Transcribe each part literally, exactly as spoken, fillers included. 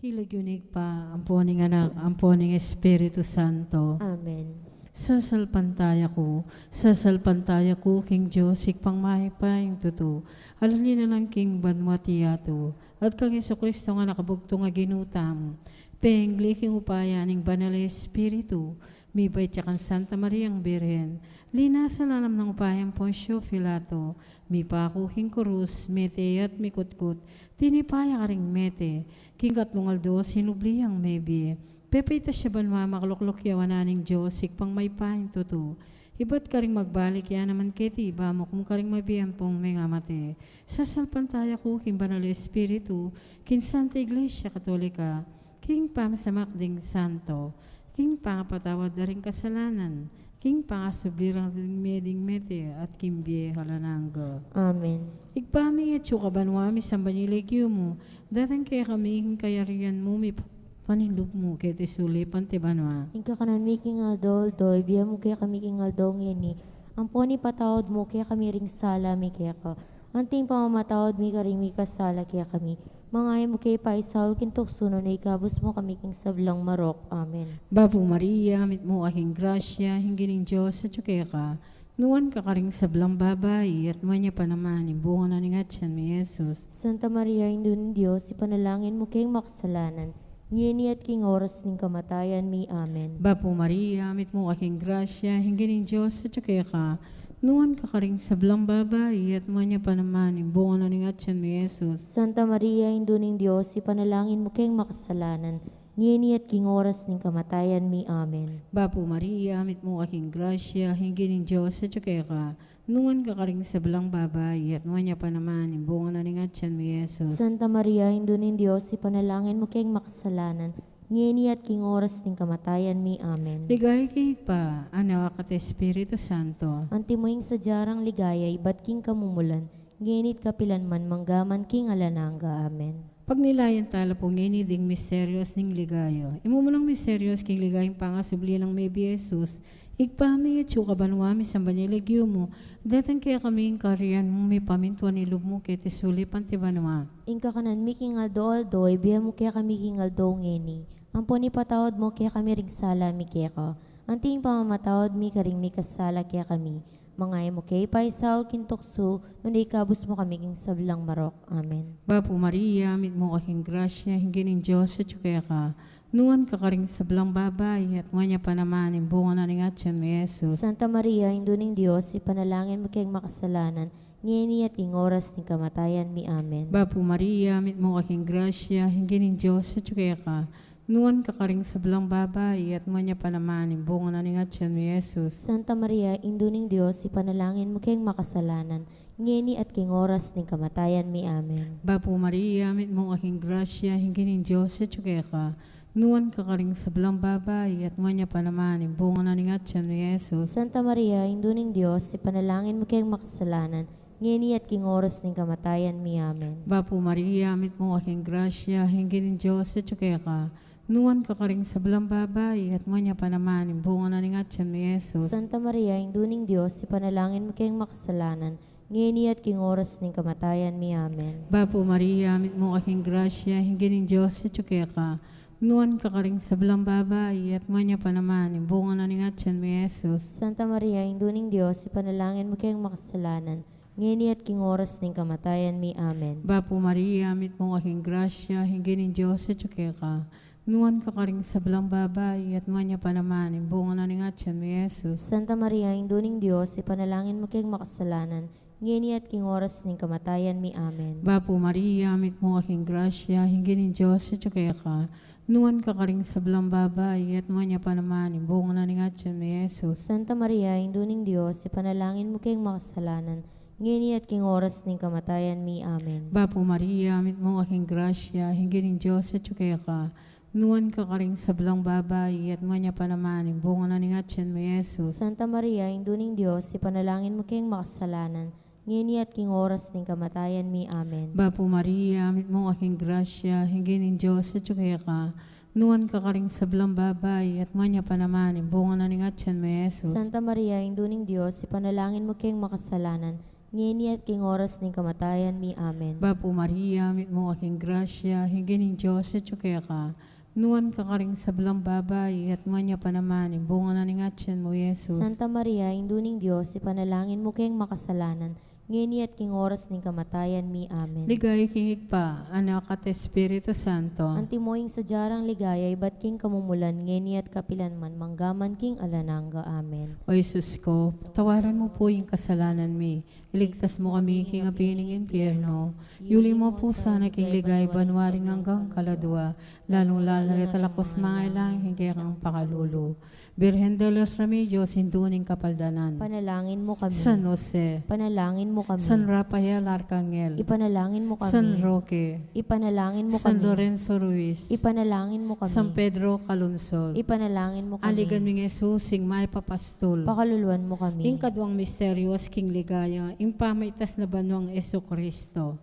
King lagyu ning Ibpa, ampo ning Anak, ampo ning Espiritu Santo. Amen. Sasalpantaya ku, sasalpantaya ku king Dios, Ibpang mayupayang tutu, alang linalang king banua at yatu, at kang Jesucristo a Anak a bugtung a Ginu tamu, pengli king upaya ning Banal a Espiritu, mibait ya kang Santa Mariang Birhen, linasa lalam ning upaya nang Poncio Pilato, mipaku king kurus, mete ya at mikutkut, tinipa ya karing mete, king katlung aldo sinubli yang mebie, pepaitas ya banua, makalukluk ya wanan ning Dios, Ibpang mayupayang tutu. Ibat karing magbalik ya naman keti, bamu kum karing mabie ampong mengamate. Sasalpantaya ku king Banal a Espiritu, king Santa Iglesia Katolika, king pamasamak ding santo, king pangapatawad da ring kasalanan, king pangasubli da ring mie ding mete, at king bie alang angga. Amen. Ibpa mi, atsu ka banua, misamban ya ing lagyu mu, datang kekami ing kayarian mu, mipamintuan ing lub mu keti sulip anti banua. Ing kakanan mi king aldo-aldo, ibie mu kekami king aldo ngeni, ampon ipatawad mu kekami ring sala mi keka, anti ing pamamatawad mi karing mikasala kekami. Manga e mu ke paisaul king tuksu, nune ikabus mu kami king sablang marok. Amen. Bapu Maria, mitmu ka king grasya, ing Ginung Dios atyu keka. Nuan ka karing sablang babai, at nuan ya pa naman ing bunga na ning atyan mu, i Jesus. Santa Maria, Indu ning Dios, ipanalangin mu keng makasalanan, ngeni at king oras ning kamatayan mi. Amen. Bapu Maria, mitmu ka king grasya, ing Ginung Dios atyu keka. Nuan ka karing sablang babai, at nuan ya pa naman ing bunga na ning atyan mu, i Jesus. Santa Maria, Indu ning Dios, ipanalangin mu keng makasalanan, ngeni at king oras ning kamatayan mi. Amen. Bapu Maria, mitmu ka king grasya, ing Ginung Dios atyu keka. Nuan ka karing sablang babai, at nuan ya pa naman ing bunga na ning atyan mu, i Jesus. Santa Maria, Indu ning Dios, ipanalangin mu keng makasalanan, ngeni at king oras ning kamatayan mi. Amen. Ligaya king Ibpa, Anak, at Espiritu Santo. Antimo ing sadya rang ligaya ibat king kamumulan, ngeni at kapilan man, mangga man king alang angga. Amen. Pagnilayan tala pu ngeni ding misterios ning ligaya. Ing mumunang misterios king ligaya, ing pangasubli nang mebie, i Jesus. Ibpa mi, atyu ka banua, misamban ya ing lagyu mu, datang kekami ing kayarian mu, mipamintuan ing lub mu keti sulip anti banua. Ing kakanan mi king aldo-aldo, ibie mu kekami king aldo ngeni. Ampon ipatawad mu kekami ring sala mi keka, anti ing pamamatawad mi karing mikasala kekami. Manga e mu ke paisaul king tuksu, nune ikabus mu kami king sablang marok. Amen. Bapu Maria, mitmu ka king grasya, ing Ginung Dios atyu keka. Nuan ka karing sablang babai, at nuan ya pa naman ing bunga na ning atyan mu, i Jesus. Santa Maria, Indu ning Dios, ipanalangin mu keng makasalanan, ngeni at king oras ning kamatayan mi. Amen. Bapu Maria, mitmu ka king grasya, ing Ginung Dios atyu keka. Nuan ka karing sablang babai, at nuan ya pa naman ing bunga na ning atyan mu, i Jesus. Santa Maria, Indu ning Dios, ipanalangin mu keng makasalanan, ngeni at king oras ning kamatayan mi. Amen. Bapu Maria, mitmu ka king grasya, ing Ginung Dios atyu keka. Nuan ka karing sablang babai, at nuan ya pa naman ing bunga na ning atyan mu, i Jesus. Santa Maria, Indu ning Dios, ipanalangin mu keng makasalanan, ngeni at king oras ning kamatayan mi. Amen. Bapu Maria, mitmu ka king grasya, ing Ginung Dios atyu keka. Nuan ka karing sablang babai, at nuan ya pa naman ing bunga na ning atyan mu, i Jesus. Santa Maria, Indu ning Dios, ipanalangin mu keng makasalanan, ngeni at king oras ning kamatayan mi. Amen. Bapu Maria, mitmu ka king grasya, ing Ginung Dios atyu keka. Nuan ka karing sablang babai, at nuan ya pa naman ing bunga na ning atyan mu, i Jesus. Santa Maria, Indu ning Dios, ipanalangin mu keng makasalanan, ngeni at king oras ning kamatayan mi. Amen. Bapu Maria, mitmu ka king grasya, ing Ginung Dios atyu keka. Nuan ka karing sablang babai, at nuan ya pa naman ing bunga na ning atyan mu, i Jesus. Santa Maria, Indu ning Dios, ipanalangin mu keng makasalanan, ngeni at king oras ning kamatayan mi. Amen. Bapu Maria, mitmu ka king grasya, ing Ginung Dios atyu keka. Nuan ka karing sablang babai, at nuan ya pa naman ing bunga na ning atyan mu, i Jesus. Santa Maria, Indu ning Dios, ipanalangin mu keng makasalanan, ngeni at king oras ning kamatayan mi. Amen. Bapu Maria, mitmu ka king grasya, ing Ginung Dios atyu keka. Nuan ka karing sablang babai, at nuan ya pa naman ing bunga na ning atyan mu, i Jesus. Santa Maria, Indu ning Dios, ipanalangin mu keng makasalanan, ngeni at king oras ning kamatayan mi. Amen. Bapu Maria, mitmu ka king grasya, ing Ginung Dios atyu keka. Nuan ka karing sablang babai, at nuan ya pa naman ing bunga na ning atyan mu, i Jesus. Santa Maria, Indu ning Dios, ipanalangin mu keng makasalanan, ngeni at king oras ning kamatayan mi. Amen. Bapu Maria, mitmu ka king grasya, ing Ginung Dios atyu keka. Nuan ka karing sablang babai, at nuan ya pa naman ing bunga na ning atyan mu, Jesus. Santa Maria, Indu ning Dios, ipanalangin mu keng makasalanan, ngeni at king oras ning kamatayan mi. Amen. Ligaya king Ibpa, Anak, at Espiritu Santo. Antimo ing sadya rang ligaya ibat king kamumulan, ngeni at kapilan man, manggaman king alang angga. Amen. O Jesus ko, patawaran mu pu ing kasalanan mi, iligtas mu kami king api ning impyerno, yuli mu pu sana king ligaya banua ring anggang kaladua, lalung-lalu na retang lakas mangailangan king kekang pakalulu. Birhen de los Remedios, Indu ning Kapaldanan. Ipanalangin mu kami. San Jose. Ipanalangin mu kami. San Rafael Arcangel. Ipanalangin mu kami. San Roque. Ipanalangin mu kami. San Lorenzo Ruiz. Ipanalangin mu kami. San Pedro Calungsod. Ipanalangin mu kami. Aligan mi nang Jesus, ing mayap a pastul. Pakaluluan mu kami. Ing kaduang misteryus king ligaya, ing pamaitas na banuang Jesucristo.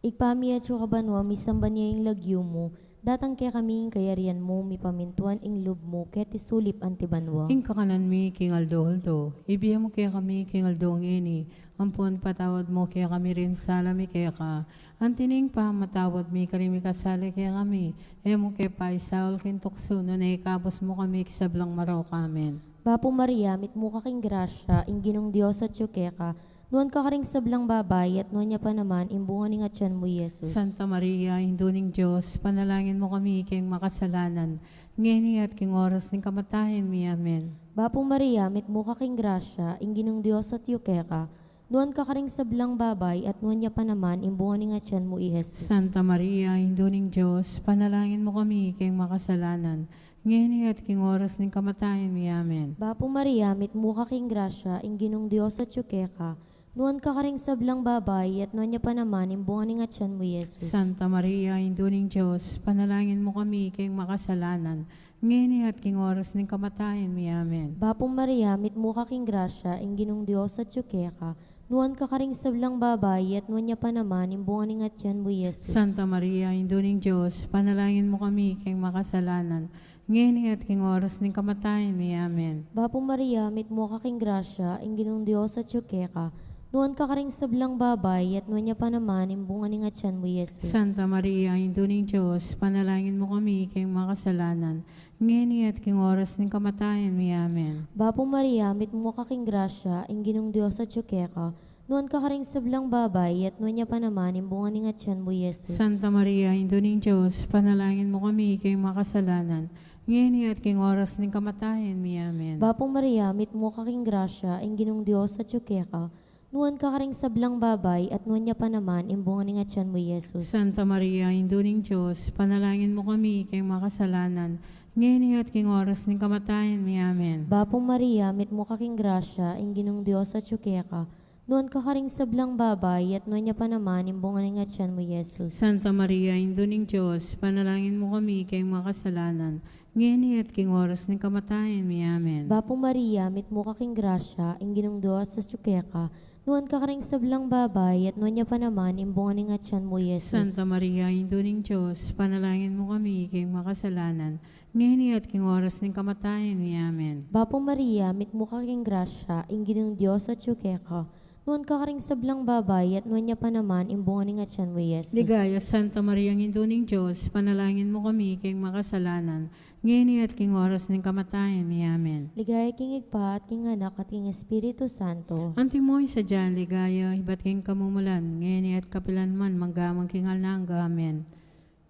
Ibpa mi atsu ka banua, misamban ya ing lagyu mu, datang kekami ing kayarian mu, mipamintuan ing lub mu, keti sulip anti banua. Ing kakanan mi king aldo-aldo, ibie mu kekami king aldo ngeni, ampon ipatawad mu kekami ring sala mi keka, anti ing pamamatawad mi karing mikasala kekami, e mu ke paisaul king tuksu, nune ikabus mu kami king sablang marok. Amen. Bapu Maria, mitmu ka king grasya, ing Ginung Dios atyu keka, nuan ka karing sablang babai, at nuan ya pa naman ing bunga ning atyan mu, Jesus. Santa Maria, Indu ning Dios, ipanalangin mu kami king makasalanan, ngeni at king oras ning kamatayan mi. Amen. Bapu Maria, mitmu ka king grasya, ing Ginung Dios atyu keka, nuan ka karing sablang babai, at nuan ya pa naman ing bunga ning atyan mu, i Jesus. Santa Maria, Indu ning Dios, ipanalangin mu kami king makasalanan, ngeni at king oras ning kamatayan mi. Amen. Bapu Maria, mitmu ka king grasya, ing Ginung Dios atyu keka, nuan ka karing sablang babai, at nuan ya pa naman ing bunga ning atyan mu, Jesus. Santa Maria, Indu ning Dios, ipanalangin mu kami king makasalanan, ngeni at king oras ning kamatayan mi. Amen. Bapu Maria, mitmu ka king grasya, ing Ginung Dios atyu keka, nuan ka karing sablang babai, at nuan ya pa naman ing bunga ning atyan mu, Jesus. Santa Maria, Indu ning Dios, ipanalangin mu kami king makasalanan, ngeni at king oras ning kamatayan mi. Amen. Bapu Maria, mitmu ka king grasya, ing Ginung Dios atyu keka, nuan ka karing sablang babai, at nuan ya pa naman ing bunga ning atyan mu, Jesus. Santa Maria, Indu ning Dios, ipanalangin mu kami king makasalanan, ngeni at king oras ning kamatayan mi. Amen. Bapu Maria, mitmu ka king grasya, ing Ginung Dios atyu keka, nuan ka karing sablang babai, at nuan ya pa naman ing bunga ning atyan mu, Jesus. Santa Maria, Indu ning Dios, ipanalangin mu kami king makasalanan, ngeni at king oras ning kamatayan mi. Amen. Bapu Maria, mitmu ka king grasya, ing Ginung Dios atyu keka, nuan ka karing sablang babai, at nuan ya pa naman ing bunga ning atyan mu, Jesus. Santa Maria, Indu ning Dios, ipanalangin mu kami king makasalanan, ngeni at king oras ning kamatayan mi. Amen. Bapu Maria, mitmu ka king grasya, ing Ginung Dios atyu keka, nuan ka karing sablang babai, at nuan ya pa naman ing bunga ning atyan mu, Jesus. Santa Maria, Indu ning Dios, ipanalangin mu kami king makasalanan, ngeni at king oras ning kamatayan mi. Amen. Bapu Maria, mitmu ka king grasya, ing Ginung Dios atyu keka, nuan ka karing sablang babai, at nuan ya pa naman ing bunga ning atyan mu, Jesus. Santa Maria, Indu ning Dios, ipanalangin mu kami king makasalanan, ngeni at king oras ning kamatayan mi. Amen. Bapu Maria, mitmu ka king grasya, ing Ginung Dios atyu keka, nuan ka karing sablang babai, at nuan ya pa naman ing bunga ning atyan mu, Jesus. Ligaya, Santa Maria, Indu ning Dios, ipanalangin mu kami king makasalanan, ngeni at king oras ning kamatayan mi. Amen. Ligaya king Ibpa, at king Anak, at king Espiritu Santo. Antimo ing sadyang ligaya, ibat king kamumulan, ngeni at kapilan man, manggaman king alang angga. Amen.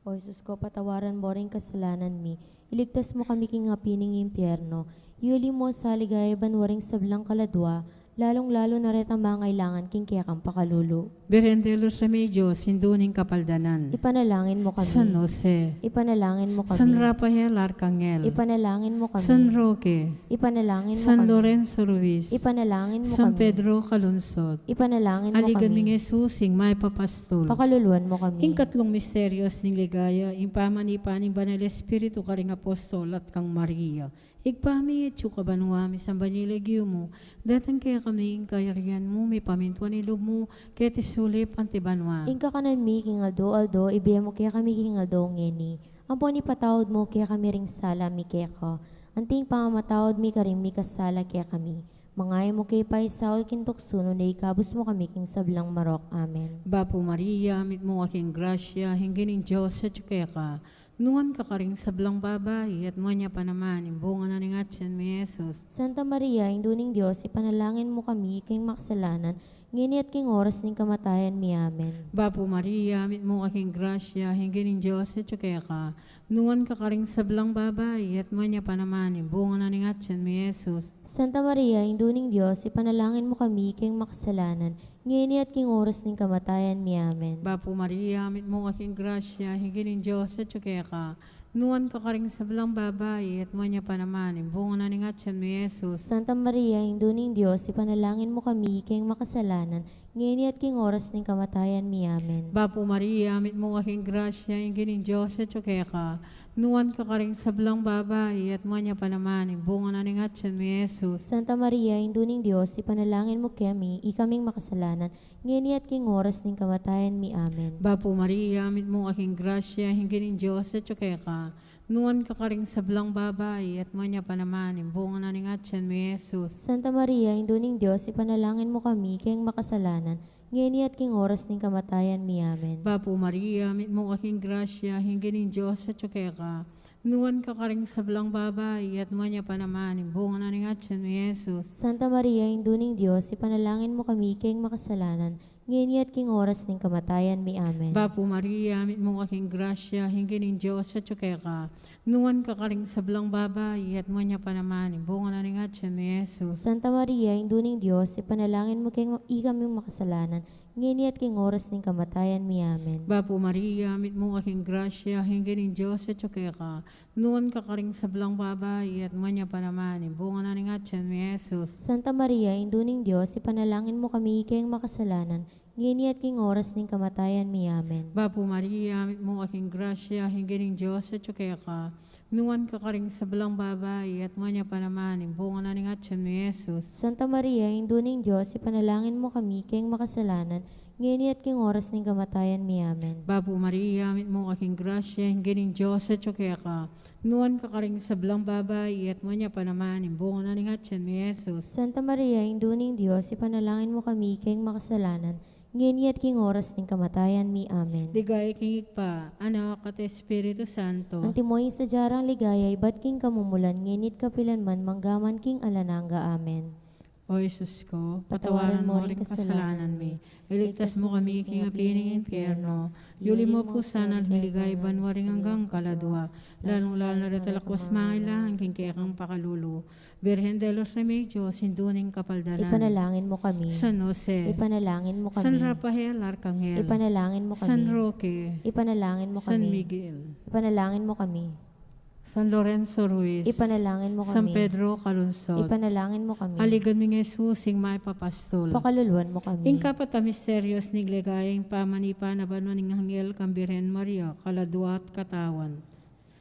O Jesus ko, patawaran mo ring kasalanan mi, iligtas mo kami king api ning impyerno, yuli mo sa ligaya banua ring sablang kaladua, lalung-lalu na retang mangailangan king kekang pakalulu. Birhen de los Remedios, Indu ning Kapaldanan. Ipanalangin mo kami. San Jose. Ipanalangin mo kami. San Rafael Arcangel. Ipanalangin mo kami. San Roque. Ipanalangin mo kami. San Lorenzo Ruiz. Ipanalangin mo kami. San Pedro Calungsod. Ipanalangin mo kami. Aligan mi nang Jesus, ing mayap a pastul. Pakaluluan mo kami. Ing katlung misteryus ning ligaya, ing pamanipa ning Banal Espiritu karing apostol at kang Maria. Ibpa mi, atsu ka banua, misamban ya ing lagyu mu, datang kekami ing kayarian mu, mipamintuan ing lub mu, keti sulip anti banua. Ing kakanan mi king aldo-aldo, ibie mu kekami king aldo ngeni. Ampon ipatawad mu kekami ring sala mi keka, anti ing pamamatawad mi karing mikasala kekami. Manga e mu ke paisaul king tuksu, nune ikabus mu kami king sablang marok. Amen. Bapu Maria, mitmu ka king grasya, ing Ginung Dios atyu keka. Nuan ka karing sablang babai, at nuan ya pa naman ing bunga na ning atian mu, i Jesus. Santa Maria, Indu ning Dios, ipanalangin mu kami king makasalanan, ngeni at king oras ning kamatayan mi. Amen. Bapu Maria, mitmu ka king grasya, ing Ginung Dios atyu keka. Nuan ka karing sablang babai, at nuan ya pa naman ing bunga na ning atian mu, i Jesus. Santa Maria, Indu ning Dios, ipanalangin mu kami king makasalanan, ngeni at king oras ning kamatayan mi. Amen. Bapu Maria, mitmu ka king grasya, ing Ginung Dios atyu keka. Nuan ka karing sablang babai, at nuan ya pa naman ing bunga na ning atian mu, i Jesus. Santa Maria, Indu ning Dios, ipanalangin mu kami king makasalanan, ngeni at king oras ning kamatayan mi. Amen. Bapu Maria, mitmu ka king grasya, ing Ginung Dios atyu keka. Nuan ka karing sablang babai, at nuan ya pa naman ing bunga na ning atian mu, i Jesus. Santa Maria, Indu ning Dios, ipanalangin mu kami, ikaming makasalanan, ngeni at king oras ning kamatayan mi. Amen. Bapu Maria, mitmu ka king grasya, ing Ginung Dios atyu keka. Nuan ka karing sablang babai, at nuan ya pa naman ing bunga na ning atian mu, i Jesus. Santa Maria, Indu ning Dios, ipanalangin mu kami king makasalanan, ngeni at king oras ning kamatayan mi. Amen. Bapu Maria, mitmu ka king grasya, ing Ginung Dios atyu keka. Nuan ka karing sablang babai, at nuan ya pa naman ing bunga na ning atian mu, i Jesus. Santa Maria, Indu ning Dios, ipanalangin mu kami king makasalanan, ngeni at king oras ning kamatayan mi. Amen. Bapu Maria, mitmu ka king grasya, ing Ginung Dios atyu keka. Nuan ka karing sablang babai, at nuan ya pa naman ing bunga na ning atian mu, i Jesus. Santa Maria, Indu ning Dios, ipanalangin mu king ikaming makasalanan, ngeni at king oras ning kamatayan mi. Amen. Bapu Maria, mitmu ka king grasya, ing Ginung Dios atyu keka. Nuan ka karing sablang babai, at nuan ya pa naman ing bunga na ning atian mu, i Jesus. Santa Maria, Indu ning Dios, ipanalangin mu kami king makasalanan, ngeni at king oras ning kamatayan mi. Amen. Bapu Maria, mitmu ka king grasya, ing Ginung Dios atyu keka. Nuan ka karing sablang babai, at nuan ya pa naman ing bunga na ning atian mu, i Jesus. Santa Maria, Indu ning Dios, ipanalangin mu kami king makasalanan, ngeni at king oras ning kamatayan mi. Amen. Bapu Maria, mitmu ka king grasya, ing Ginung Dios atyu keka. Nuan ka karing sablang babai, at nuan ya pa naman ing bunga na ning atian mu, i Jesus. Santa Maria, Indu ning Dios, ipanalangin mu kami king makasalanan, ngeni at king oras ning kamatayan mi. Amen. Ligaya king Ibpa, Anak, at Espiritu Santo. Antimo ing sadya rang ligaya ibat king kamumulan, ngeni at kapilan man, mangga man king alang angga. Amen. O Jesus ko, patawaran mo ring kasalanan mi, iligtas mo kami king api ning impyerno, yuli mo pu sana king ligaya banua ring anggang kaladua, lalung-lalu na retang dakal mangailangan king kekang pakalulu. Birhen de los Remedios, Indu ning Kapaldanan. Ipanalangin mo kami. San Jose. Ipanalangin mo kami. San Rafael Arkanghel. Ipanalangin mo kami. San Roque. Ipanalangin mo kami. San Miguel. Ipanalangin mo kami. San Lorenzo Ruiz. Ipanalangin mo kami. San Pedro Calungsod. Ipanalangin mo kami. Aligan mi ngan Jesus, ing mayap a pastul. Pakaluluan mo kami. Ing kapat a misteryos ning ligaya, ing pamanipa na banua ning anghel kang Birhen Maria, kaladua at katawan.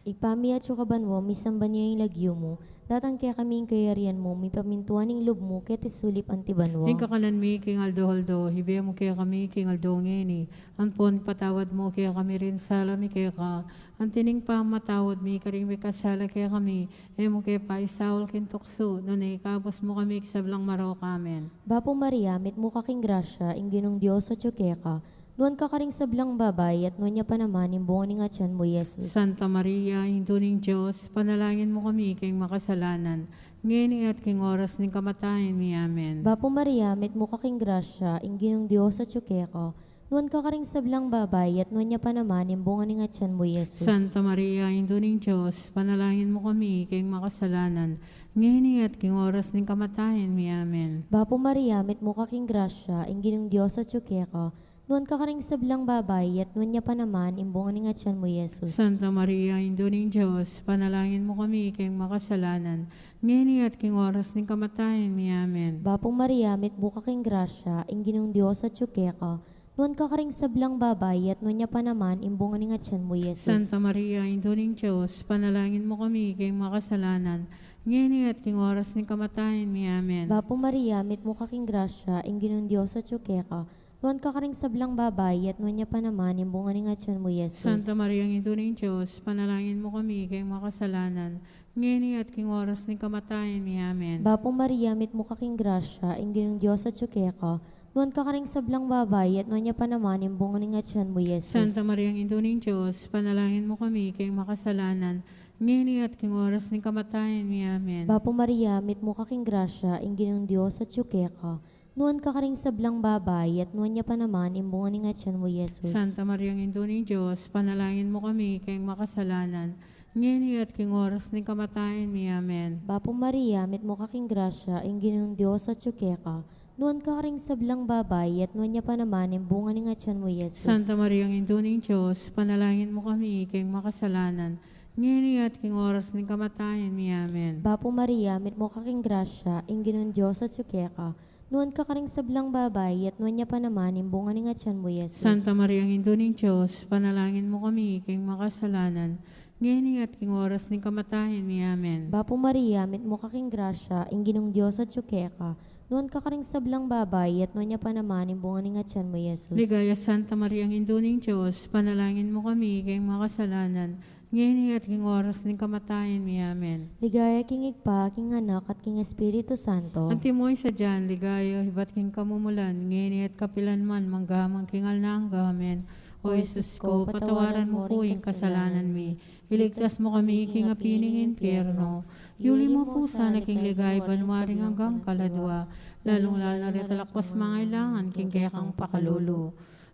Ibpa mi atsu ka banua, misamban ya ing lagyu mu, datang kekami ing kayarian mu, mipamintuan ing lub mu keti sulip anti banua. Ing kakanan mi king aldo-aldo, ibie mu kekami king aldo ngeni, ampon ipatawad mu kekami ring sala mi keka, anti ning pamamatawad mi karing mikasala kekami, e mu ke paisaul king tuksu, nune ikabus mu kami king sablang marok. Amen. Bapu Maria, mitmu ka king grasya, ing Ginung Dios atsu keka, nuan ka karing sablang babai, at nuan ya pa naman ing bunga ning atian mu, i Jesus. Santa Maria, Indu ning Dios, ipanalangin mu kami king makasalanan, ngeni at king oras ning kamatayan mi. Amen. Bapu Maria, mitmu ka king grasya, ing Ginung Dios atsu keka, nuan ka karing sablang babai, at nuan ya pa naman ing bunga ning atian mu, i Jesus. Santa Maria, Indu ning Dios, ipanalangin mu kami king makasalanan, ngeni at king oras ning kamatayan mi. Amen. Bapu Maria, mitmu ka king grasya, ing Ginung Dios atsu keka, nuan ka karing sablang babai, at nuan ya pa naman ing bunga ning atian mu, i Jesus. Santa Maria, Indu ning Dios, ipanalangin mu kami king makasalanan, ngeni at king oras ning kamatayan mi. Amen. Bapu Maria, mitmu ka king grasya, ing Ginung Dios atsu keka, nuan ka karing sablang babai, at nuan ya pa naman ing bunga ning atian mu, i Jesus. Santa Maria, Indu ning Dios, ipanalangin mu kami king makasalanan, ngeni at king oras ning kamatayan mi. Amen. Bapu Maria, mitmu ka king grasya, ing Ginung Dios atsu keka, Nuan ka karing sablang babai, at nuan ya pa naman ing bunga ning atyan mu, Jesus. Santa Maria, Indu ning Dios, ipanalangin mu kami king makasalanan, ngeni at king oras ning kamatayan mi. Amen. Bapu Maria, mitmu ka king grasya, ing Ginung Dios atyu keka, nuan ka karing sablang babai, at nuan ya pa naman ing bunga ning atyan mu, Jesus. Santa Maria, Indu ning Dios, ipanalangin mu kami king makasalanan, ngeni at king oras ning kamatayan mi. Amen. Bapu Maria, mitmu ka king grasya, ing Ginung Dios atyu keka, nuan ka karing sablang babai, at nuan ya pa naman ing bunga ning atyan mu, Jesus. Santa Maria, Indu ning Dios, ipanalangin mu kami king makasalanan, ngeni at king oras ning kamatayan mi. Amen. Bapu Maria, mitmu ka king grasya, ing Ginung Dios atyu keka, nuan ka karing sablang babai, at nuan ya pa naman ing bunga ning atyan mu, Jesus. Santa Maria, Indu ning Dios, ipanalangin mu kami king makasalanan, ngeni at king oras ning kamatayan mi. Amen. Bapu Maria, mitmu ka king grasya, ing Ginung Dios atyu keka, nuan ka karing sablang babai, at nuan ya pa naman ing bunga ning atyan mu, Jesus. Santa Maria, Indu ning Dios, ipanalangin mu kami king makasalanan, ngeni at king oras ning kamatayan mi. Amen. Bapu Maria, mitmu ka king grasya, ing Ginung Dios atyu keka, nuan ka karing sablang babai, at nuan ya pa naman ing bunga ning atyan mu, Jesus. Ligaya, Santa Maria, Indu ning Dios, ipanalangin mu kami king makasalanan, ngeni at king oras ning kamatayan mi. Amen. Ligaya king Ibpa, king Anak, at king Espiritu Santo. Antimo ing sadyang ligaya ibat king kamumulan, ngeni at kapilan man, mangga man king alang angga. Amen. O Jesus ko, patawaran mu pu ing kasalanan mi, iligtas mu kami king api ning impyerno, yuli mu pu sana king ligaya king banua ring anggang kaladua, lalung-lalu na retang anak mangailangan king kekang pakalulu.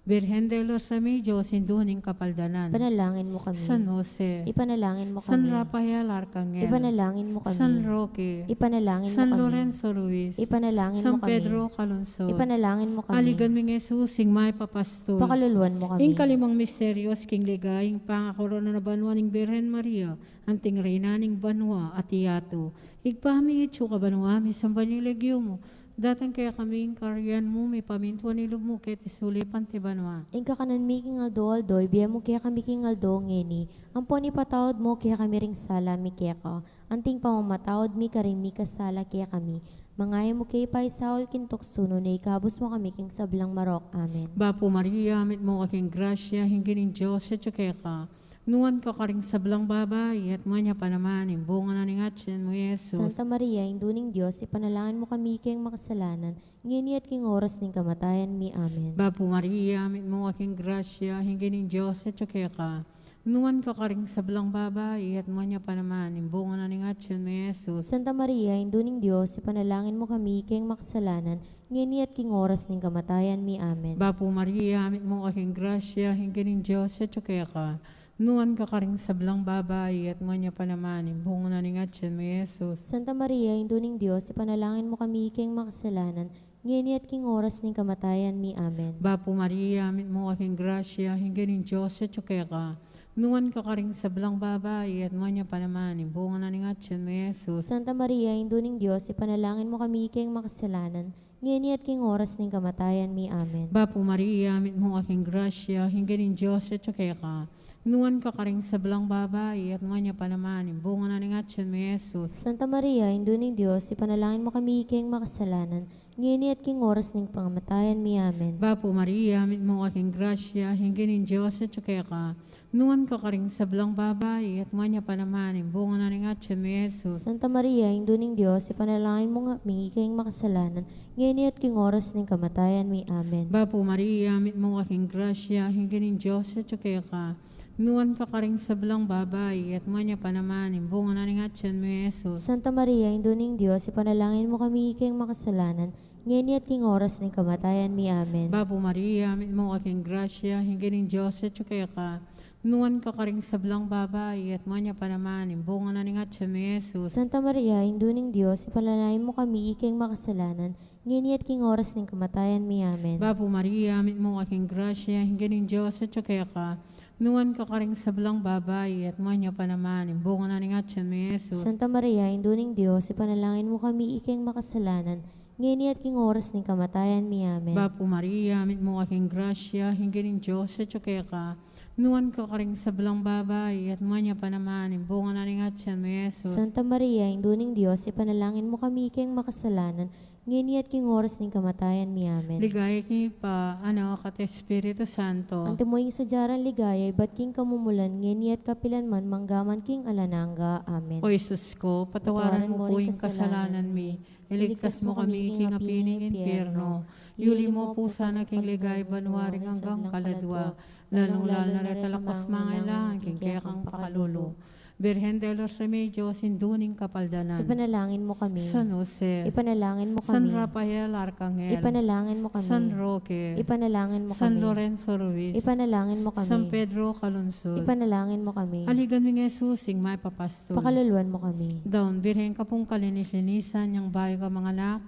Birhen de los Remedios, Indu ning Kapaldanan. Ipanalangin mu kami. San Jose. Ipanalangin mu kami. San Rafael Arcangel. Ipanalangin mu kami. San Roque. Ipanalangin mu kami. San Lorenzo Ruiz. Ipanalangin mu kami. San Pedro Calungsod. Ipanalangin mu kami. Aligan ming Jesus, ing mayap a pastul. Pakaluluan mu kami. Ing kalimang misteryos king ligaya, ing pangakorona na banua ning Birhen Maria, anting Reyna ning banua at yatu. Ibpa mi, atsu ka banua, misamban ya ing lagyu mu, datang kekami ing kayarian mu, mipamintuan ing lub mu keti sulip anti banua. Ing kakanan mi king aldo-aldo, ibie mu kekami king aldo ngeni, ampon ipatawad mu kekami ring sala mi keka, anting pamamatawad mi karing mikasala kekami. Manga e mu ke paisaul king tuksu, nune ikabus mu kami king sablang marok. Amen. Bapu Maria, mitmu ka king grasya, ing Ginung Dios atyu keka, nuan ka karing sablang babai, at nuan ya pa naman ing bunga na ning atyan mu, Jesus. Santa Maria, Indu ning Dios, ipanalangin mu kami king makasalanan, ngeni at king oras ning kamatayan mi. Amen. Bapu Maria, mitmu ka king grasya, ing Ginung Dios atyu keka, nuan ka karing sablang babai, at nuan ya pa naman ing bunga na ning atyan mu, Jesus. Santa Maria, Indu ning Dios, ipanalangin mu kami king makasalanan, ngeni at king oras ning kamatayan mi. Amen. Bapu Maria, mitmu ka king grasya, ing Ginung Dios atyu keka, nuan ka karing sablang babai, at nuan ya pa naman ing bunga na ning atyan mu, Jesus. Santa Maria, Indu ning Dios, ipanalangin mu kami king makasalanan, ngeni at king oras ning kamatayan mi. Amen. Bapu Maria, mitmu ka king grasya, ing Ginung Dios atyu keka, nuan ka karing sablang babai, at nuan ya pa naman ing bunga na ning atyan mu, Jesus. Santa Maria, Indu ning Dios, ipanalangin mu kami king makasalanan, ngeni at king oras ning kamatayan mi. Amen. Bapu Maria, mitmu ka king grasya, ing Ginung Dios atyu keka, nuan ka karing sablang babai, at nuan ya pa naman ing bunga na ning atyan mu, Jesus. Santa Maria, Indu ning Dios, ipanalangin mu kami king makasalanan, ngeni at king oras ning kamatayan mi. Amen. Bapu Maria, mitmu ka king grasya, ing Ginung Dios atyu keka, nuan ka karing sablang babai, at nuan ya pa naman ing bunga na ning atyan mu, Jesus. Santa Maria, Indu ning Dios, ipanalangin mu kami king makasalanan, ngeni at king oras ning kamatayan mi. Amen. Bapu Maria, mitmu ka king grasya, ing Ginung Dios atyu keka, nuan ka karing sablang babai, at nuan ya pa naman ing bunga na ning atyan mu, Jesus. Santa Maria, Indu ning Dios, ipanalangin mu kami king makasalanan, ngeni at king oras ning kamatayan mi. Amen. Bapu Maria, mitmu ka king grasya, ing Ginung Dios atyu keka, nuan ka karing sablang babai, at nuan ya pa naman ing bunga na ning atyan mu, Jesus. Santa Maria, Indu ning Dios, ipanalangin mu kami king makasalanan, ngeni at king oras ning kamatayan mi. Amen. Bapu Maria, mitmu ka king grasya, ing Ginung Dios atyu keka, nuan ka karing sablang babai, at nuan ya pa naman ing bunga na ning atyan mu, Jesus. Santa Maria, Indu ning Dios, ipanalangin mu kami king makasalanan, ngeni at king oras ning kamatayan mi. Amen. Bapu Maria, mitmu ka king grasya, ing Ginung Dios atyu keka, nuan ka karing sablang babai, at nuan ya pa naman ing bunga na ning atyan mu, Jesus. Santa Maria, Indu ning Dios, ipanalangin mu kami king makasalanan, ngeni at king oras ning kamatayan mi. Amen. Ligaya king Ibpa, Anak, at Espiritu Santo. Antimo ing sadya rang ligaya ibat king kamumulan, ngeni at kapilan man, mangga man king alang angga. Amen. O Jesus ko, patawaran mo pu ing kasalanan mi, iligtas mo kami king api ning impyerno, yuli mo pu sana king ligaya banua ring anggang kaladua, lalung-lalu na reta lakwas mangailangan king kekang pakalulu. Birhen de los Remedios, Indu ning Kapaldanan. Ipanalangin mo kami. San Jose. Ipanalangin mo kami. San Rafael Arcangel. Ipanalangin mo kami. San Roque. Ipanalangin mo kami. San Lorenzo Ruiz. Ipanalangin mo kami. San Pedro Calungsod. Ipanalangin mo kami. Aligan mi ngan i Jesus ing mayap a pastul. Pakaluluan mo kami. Daun, Birhen ka pung kalinis-linisan, inyang bayu ka manganak.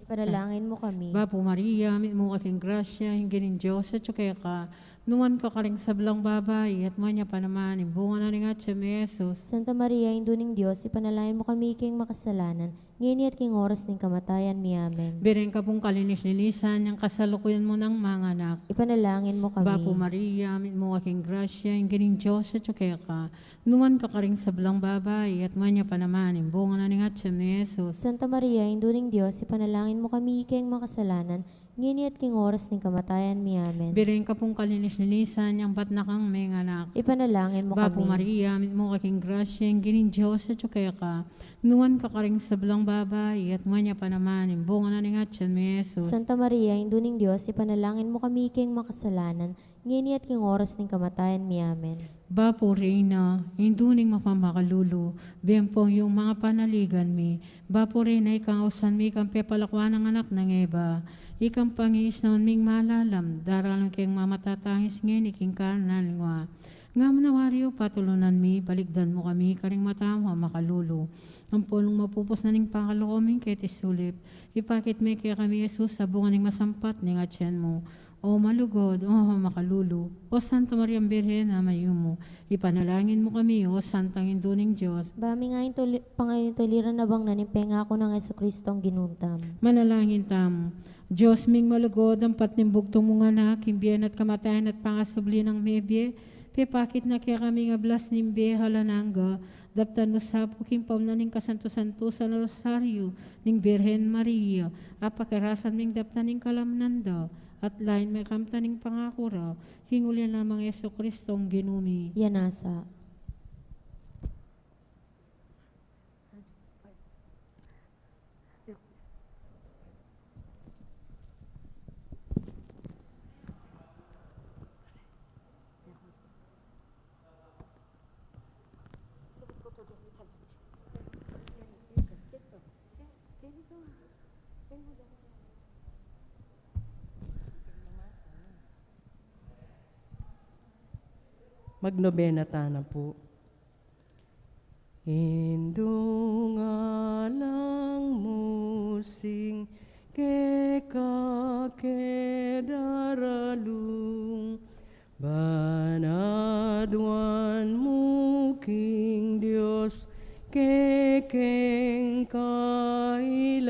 Ipanalangin mo kami. Bapu Maria, mitmu ka king grasya, ing Ginung Dios atyu keka. Nuan ka karing sablang babai, at nuan ya pa naman ing bunga na ning atyan mu, i Jesus. Santa Maria, Indu ning Dios, ipanalangin mo kami king makasalanan, ngeni at king oras ning kamatayan mi. Amen. Birhen ka pung kalinis-linisan, inyang kasalukuyan mu nang manganak. Ipanalangin mo kami. Bapu Maria, mitmu ka king grasya, ing Ginung Dios atyu keka. Nuan ka karing sablang babai, at nuan ya pa naman ing bunga na ning atyan mu, i Jesus. Santa Maria, Indu ning Dios, ipanalangin mo kami king makasalanan, ngeni at king oras ning kamatayan mi. Amen. Birhen ka pung kalinis-linisan, inyang bat na kang menganak. Ipanalangin mo kami. Bapu Maria, mitmu ka king grasya, ing Ginung Dios atyu keka. Nuan ka karing sablang babai, at nuan ya pa naman ing bunga na ning atyan mu, i Jesus. Santa Maria, Indu ning Dios, ipanalangin mo kami king makasalanan, ngeni at king oras ning kamatayan mi. Amen. Bapu Reyna, Indu ning mapamakalulu, bie mu pung iyung manga panaligan mi. Bapu Reyna, ikang ausan mi kang pepalakuan nang anak nang Eva, ikang pangisnaun ming malalam, daralan keng mamatatangis ngeni king kanan lingua. Nga manawari o patulunan mi, balikdan mu kami karing mata mu a makalulu. Ampon nung mapupus na ning pangaluku ming keti sulip, ipakit me kekami i Jesus a bunga ning masampat ning atyan mu. O malugud, o makalulu, o Santa Maria Birhen a mayumu, ipanalangin mu kami, o Santang Indu ning Dios. Ba mi ngan ing tuli-, pangayun tuliran a bang na ning pengaku nang Jesucristo a Ginu tamu. Manalangin tamu. Dios ming malugud, ampat ning bugtung mung Anak, king bie na at kamatayan at pangasubli nang mebie, pepakit na kekami ing ablas ning bie alang angga, daptan mu sa pu king pamna ning kasantu-santusan a Rosario ning Birhen Maria, a pakirasan ming daptan ing kalamnan da, at lain me kamtan ing pangaku ra, king uli na nang Jesucristo a Ginu mi. Yan nasa. Magnobena tana pu. Indung alang mu sing keka ke daralung, banaduan mu king Dios kekeng kailangan.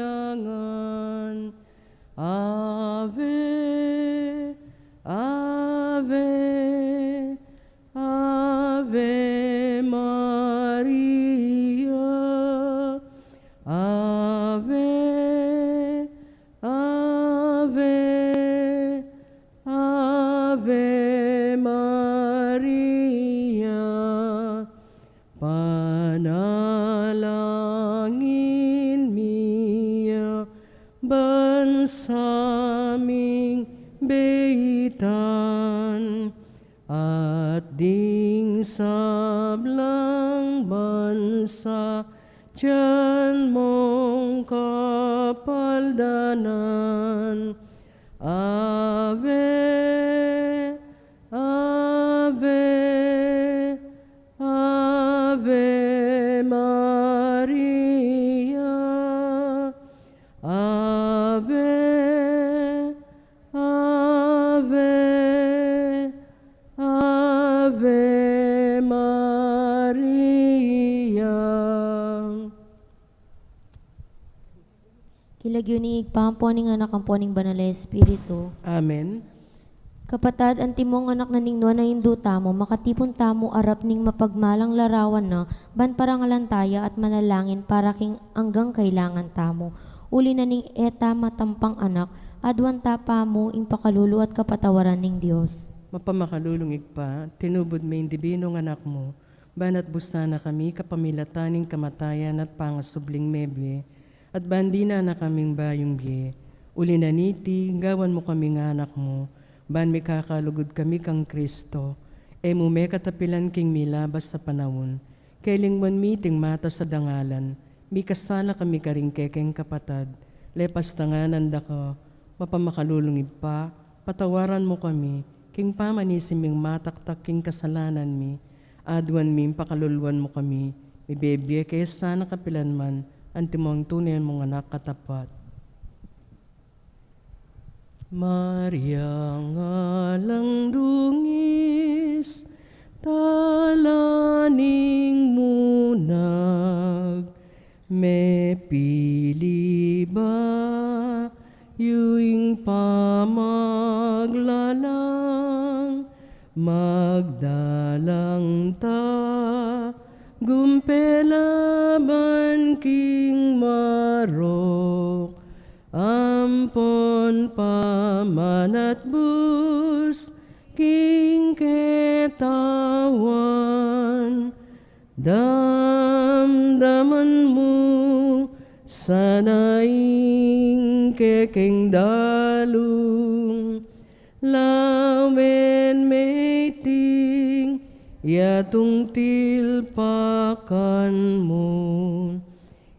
Ave, Ave, Ave Maria, Ave, Ave, Ave Maria, panalangin mi ya bansa ming beitan, at ding sablang bansa tiyan mung kapaldanan. Ave, Ave, Ave Maria, Ave, Ave, Ave Maria. King lagyu ning Ibpa, ampo ning Anak, ampo ning Banal a Espiritu. Amen. Kapatad, antimong anak na ning nuan a Indu tamu, makatipun tamu arap ning mapagmalang larawan na, ban parangalan taya at manalangin para king anggang kailangan tamu. Uli na ning e ta matampang anak, aduan ta pamu ing pakalulu at kapatawaran ning Dios. Mapamakalulung Ibpa, tinubud me ing dibinung Anak mu, ban atbus sana kami kapamilatan ning kamatayan at pangasubling mebie, at ban dinan na kaming bayung bie. Uli na niti, gawan mu kaming anak mu, ban mikakalugud kami kang Kristo. E mu me katapilan king milabas a panaun. Kelingwan mi iting matas a dangalan, mikasala kami karing kekeng kapatad, lepas tanganan da ka, mapamakalulung Ibpa, patawaran mu kami, king pamanisi ming mataktak king kasalanan mi, aduan mi ing pakaluluan mu kami, mibebie ke sana kapilan man, antimong tune mung anak a tapat. Maria nga lang dungis, tala ning munag, mepili ba yu ing pamaglalang, magdalang ta, gumpela ban king marok, ampon pamanatbus king ketawan, damdaman mu sana ing kekeng dalung, lawen me iting yatung tilpakan mu.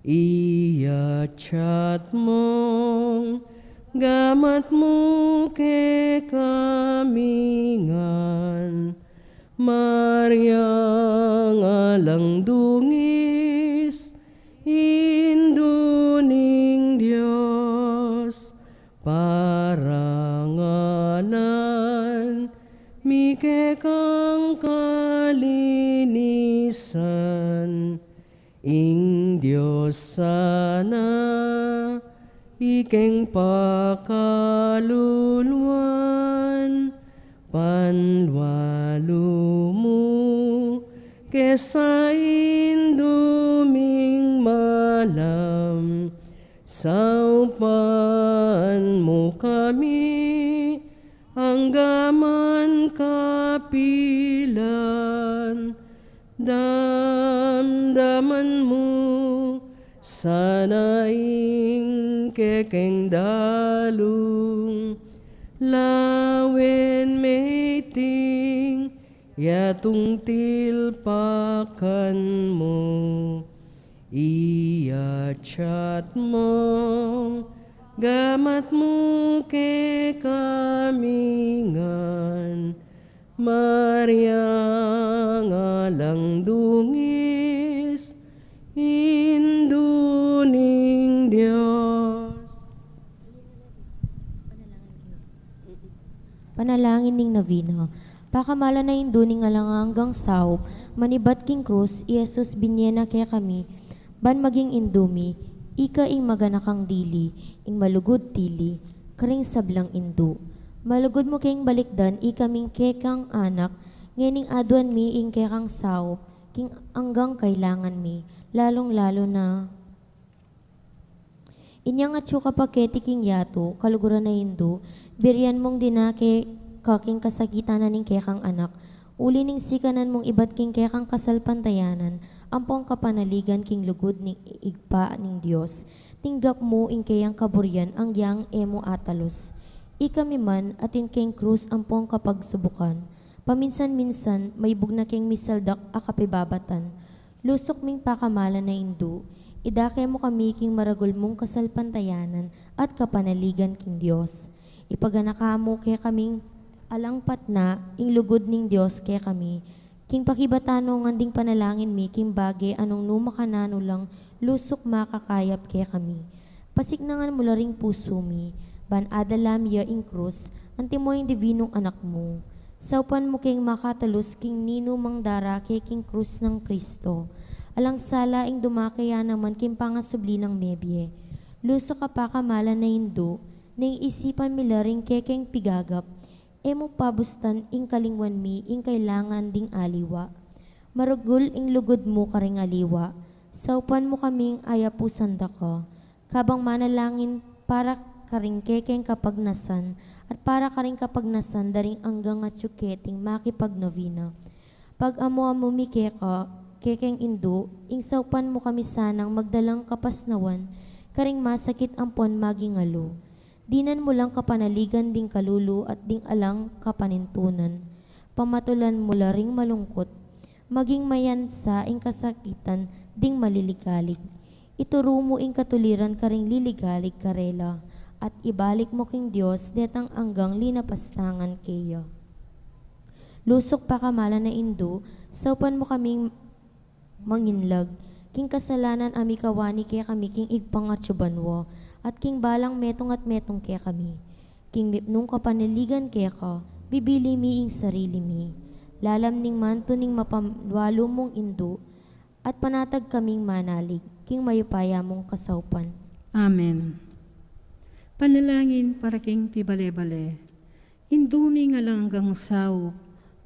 Iyatyat mung gamat mu kekami ngan, Maria nga lang dungis, Indu ning Dios, parangalan mi kekang kalinisan. Ing Dios sana ikeng pakaluluan, panlualu mu ke sa Indu ming malam. Saupan mu kami angga man kapilan, damdaman mu sana ing kekeng dalung, lawen me iting yatung tilpakan mu. Iyatyat mung gamat mu kekami ngan, Maria nga lang dungis, Indu ning Dios. Panalangin ning Novena. Pakamalan a Indu ning alang anggang saup, manibat king krus, i Jesus binye na kekami, ban maging Indu mi, ika ing maganakang dili, ing malugud dili, karing sablang indu. Malugud mu keng balikdan ikaming kekang anak, ngening aduan mi ing kekang saup, king anggang kailangan mi, lalung-lalu na inyang atyu ka pa keti king yatu, kaluguran a Indu, birian mung dina keka king kasakitan na ning kekang anak, uli ning sikanan mung ibat king kekang kasalpantayanan, ampong kapanaligan king lugud ning Ibpa ning Dios, tinggap mu ing keyang kaburian anggiyang e mu atalus. Ikami man, atin keng krus ampong kapagsubukan, paminsan-minsan, maibug na keng misaldak a kapibabatan, lusuk ming pakamalan a Indu, idake mu kami king maragul mung kasalpantayanan at kapanaligan king Dios. Ipaganaka mu kekaming alang patna ing lugud ning Dios kekami, king pakibatan no ngan ding panalangin mi king bage a nung nu makananu lang lusuk makakayap kekami. Pasiknangan mu la ring pusu mi, ban adala mi ya ing krus, antimo ing divinung Anak mu. Saupan mu keng makatalus king ninumang darake king krus nang Kristo. Alang sala ing dumake ya naman king pangasubli nang mebie. Lusuk a pakamalan a Indu, neng isipan mi la ring kekeng pigagap, e mu pabustan ing kalingwan mi ing kailangan ding aliwa. Maragul ing lugud mu karing aliwa, saupan mu kaming ayapusan da ka. kabang manalangin para karing kekeng kapagnasan, at para karing kapagnasan da ring anggang atyu keting makipagnovena. Pag-amu-amu mi keka, kekeng Indu, ing saupan mu kami sanang magdalang kapasnawan karing masakit ampon maging alu. Dinan mu lang kapanaligan ding kalulu at ding alang kapanintunan. Pamatulan mu la ring malungkut. Maging mayansa ing kasakitan ding maliligalig. Ituru mu ing katuliran karing liligalig karela, at ibalik mu king Dios detang anggang linapastangan keya. Lusuk pakamalan a Indu, saupan mu kaming manginlag king kasalanan a mikawani kekami king Ibpang atyu banua, at king balang metung at metung kekami. King mipnung kapanaligan keka, bibili mi ing sarili mi. Lalam ning mantu ning mapalualu mung Indu, at panatag kaming manalig king mayupaya mung kasaupan. Amen. Panalangin para king pibale-bale. Indu ming alang anggang saup,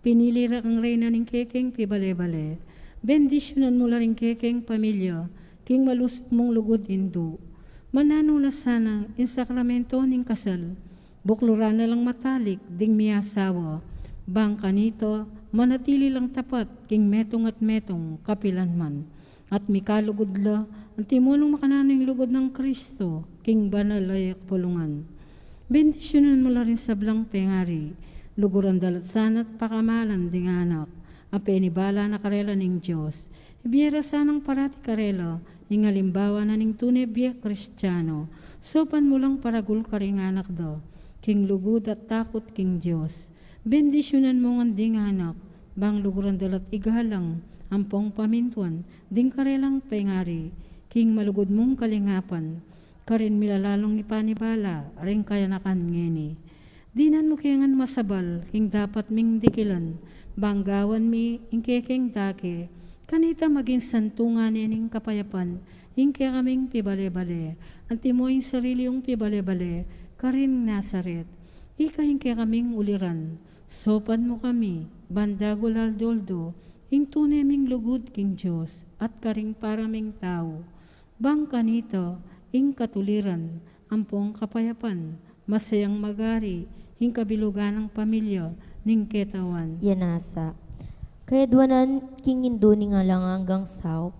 pinili ra kang reyna ning kekeng pibale-bale. Bendisyunan mu la ring kekeng pamilya king malusuk mung lugud, Indu. Mananu na sanang ing sakramento ning kasal, bukluran na lang matalik ding miasawa, bang kanita manatili lang tapat king metung at metung kapilan man, at mikalugud la antimo nung makananu ing lugud nang Kristo king banal a kapulungan. Bendisyunan mu la ring sablang pengari, luguran da la sana at pakamalan ding anak a penibala na karela ning Dios. Ibie ra sanang parati karela ing alimbawa na ning tune bie Kristiano. Saupan mu lang paragul karing anak da king lugud at takut king Dios. Bendisyunan mu ngan ding anak, bang luguran da la't igalang ampong pamintuan ding karelang pengari king malugud mung kalingapan, karin milalalung ipanibala ring kayanakan ngeni. Dinan mu ke ngan masabal king dapat ming dikilan, bang gawan mi ing kekeng dake, kanita maging santungan ne ning kapayapan ing kekaming pibale-bale, antimo ing sarili yung pibale-bale karin Nazaret. Ika ing kekaming uliran, saupan mu kami, ban dagul aldo-aldo ing tune ming lugud king Dios at karing para ming tau. Bang kanita ing katuliran ampong kapayapan, masayang magari ing kabilugan nang pamilya ning ketawan. Yanasa. Kayadwanan king Indu ning alang anggang saup,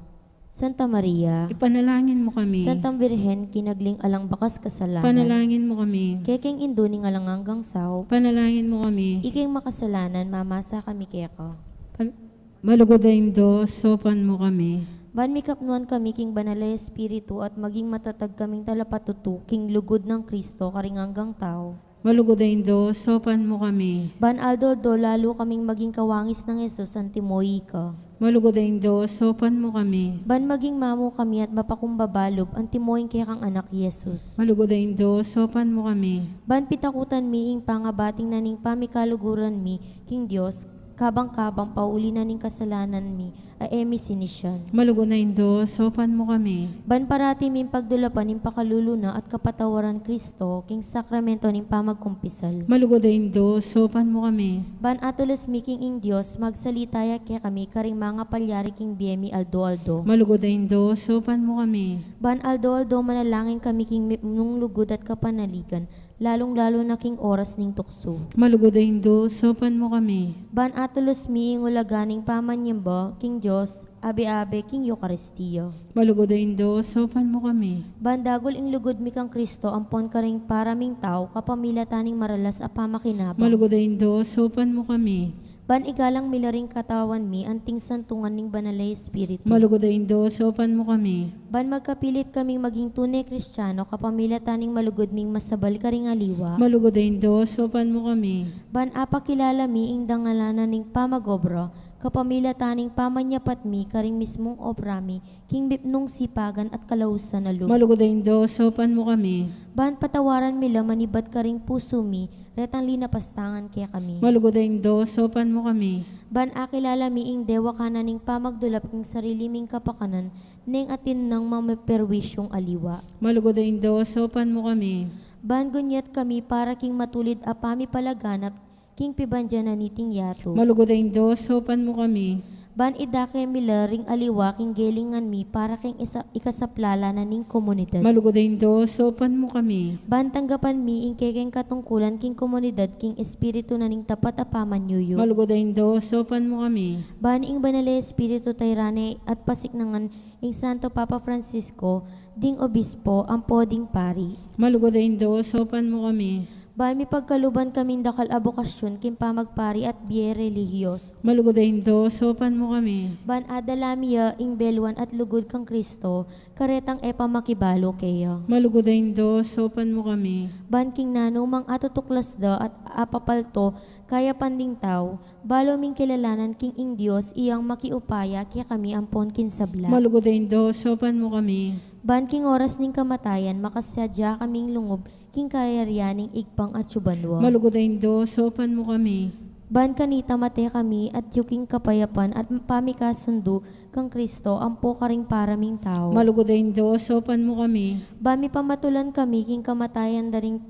Santa Maria. Ipanalangin mu kami. Santang Birhen, kinagling alang bakas kasalanan. Panalangin mu kami. Kekeng Indu ning alang anggang saup, panalangin mu kami. Ikeng makasalanan, mamasa kami keka. Pan- Malugud a Indu, saupan mu kami. Ban mikapnuan kami king Banal a Espiritu at maging matatag kaming talapatutu king lugud nang Kristo karing anggang tau. Malugud a Indu, saupan mu kami. Ban aldo-aldo lalu kaming maging kawangis nang Jesus antimo ika. Malugud a Indu, saupan mu kami. Ban maging mamu kami at mapakumbaba lub antimo ing kekang Anak, Jesus. Malugud a Indu, saupan mu kami. Ban pitakutan mi ing pangabating na ning pamikaluguran mi king Dios, kabang-kabang pauli na ning kasalanan mi a e mi sinisian. Malugud a Indu, saupan mu kami. Ban parati ming pagdulapan ing pakalulu na at kapatawaran Kristo king sakramento ning pamagkumpisal. Malugud a Indu, saupan mu kami. Ban atulus mi king ing Dios magsalita ya kekami karing mangapalyari king bie mi aldo-aldo. Malugud a Indu, saupan mu kami. Ban aldo-aldo manalangin kami king mipnung lugud at kapanaligan, lalung-lalu na king oras ning tuksu. Malugud a Indu, saupan mu kami. Ban atulus mi ing ulaga ning pamanyamba king Dios, abe-abe king Eukaristia. Malugud a Indu, saupan mu kami. Ban dagul ing lugud mi kang Kristo ampon karing para ming tau kapamilatan ning maralas a pamakinabang. Malugud a Indu, saupan mu kami. Ban igalang mi la ring katawan mi anting santungan ning Banal a Espiritu. Malugud a Indu, saupan mu kami. Ban magkapilit kaming maging tune Kristiano kapamilatan ning malugud ming masabal karing aliwa. Malugud a Indu, saupan mu kami. Ban apakilala mi ing dangalanan ning pamag-obra kapamilatan ning pamanyapat mi karing mismung obra mi king mipnung sipagan at kalausan a lub. Malugud a Indu, saupan mu kami. Ban patawaran mi la manibat karing pusu mi retang linapastangan kekami. Malugud a Indu, saupan mu kami. Ban akilala mi ing dewakan na ning pamagdulap king sarili ming kapakanan neng atin nang mamiperwisyung aliwa. Malugud a Indu, saupan mu kami. Ban gunyat kami para king matulid a pamipalaganap king pibandian na niting yatu. Malugud a Indu, saupan mu kami. Ban idake mi la ring aliwa king gelingan mi para king isa-, ikasaplala na ning komunidad. Malugud a Indu, saupan mu kami. Ban tanggapan mi ing kekeng katungkulan king komunidad king espiritu na ning tapat a pamanyuyu. Malugud a Indu, saupan mu kami. Ban ing Banal a Espiritu tayran ne at pasiknangan ing Santo Papa Francisco, ding obispo, ampo ding pari. Malugud a Indu, saupan mu kami. Ban mipagkaluban kaming dakal a bokasyun king pamagpari at bie relihiyoso. Malugud a Indu, saupan mu kami. Ban adala mi ya ing beluan at lugud kang Kristo, karetang e pa makibalu keya. Malugud a Indu, saupan mu kami. Ban king nanumang atutuklas da at apapalto kayapan ding tau, balu ming kilalanan king ing Dios iyang makiupaya kekami ampon king sabla. Malugud a Indu, saupan mu kami. Ban king oras ning kamatayan, makasadya kaming lungub king kayarian ning Ibpang atsu banua. Malugud a Indu, saupan mu kami. Ban kanita mate kami atyu king kapayapan at pamikasundu kang Kristo ampo karing para ming tau. Malugud a Indu, saupan mu kami. Ban mipamatulan kami king kamatayan da ring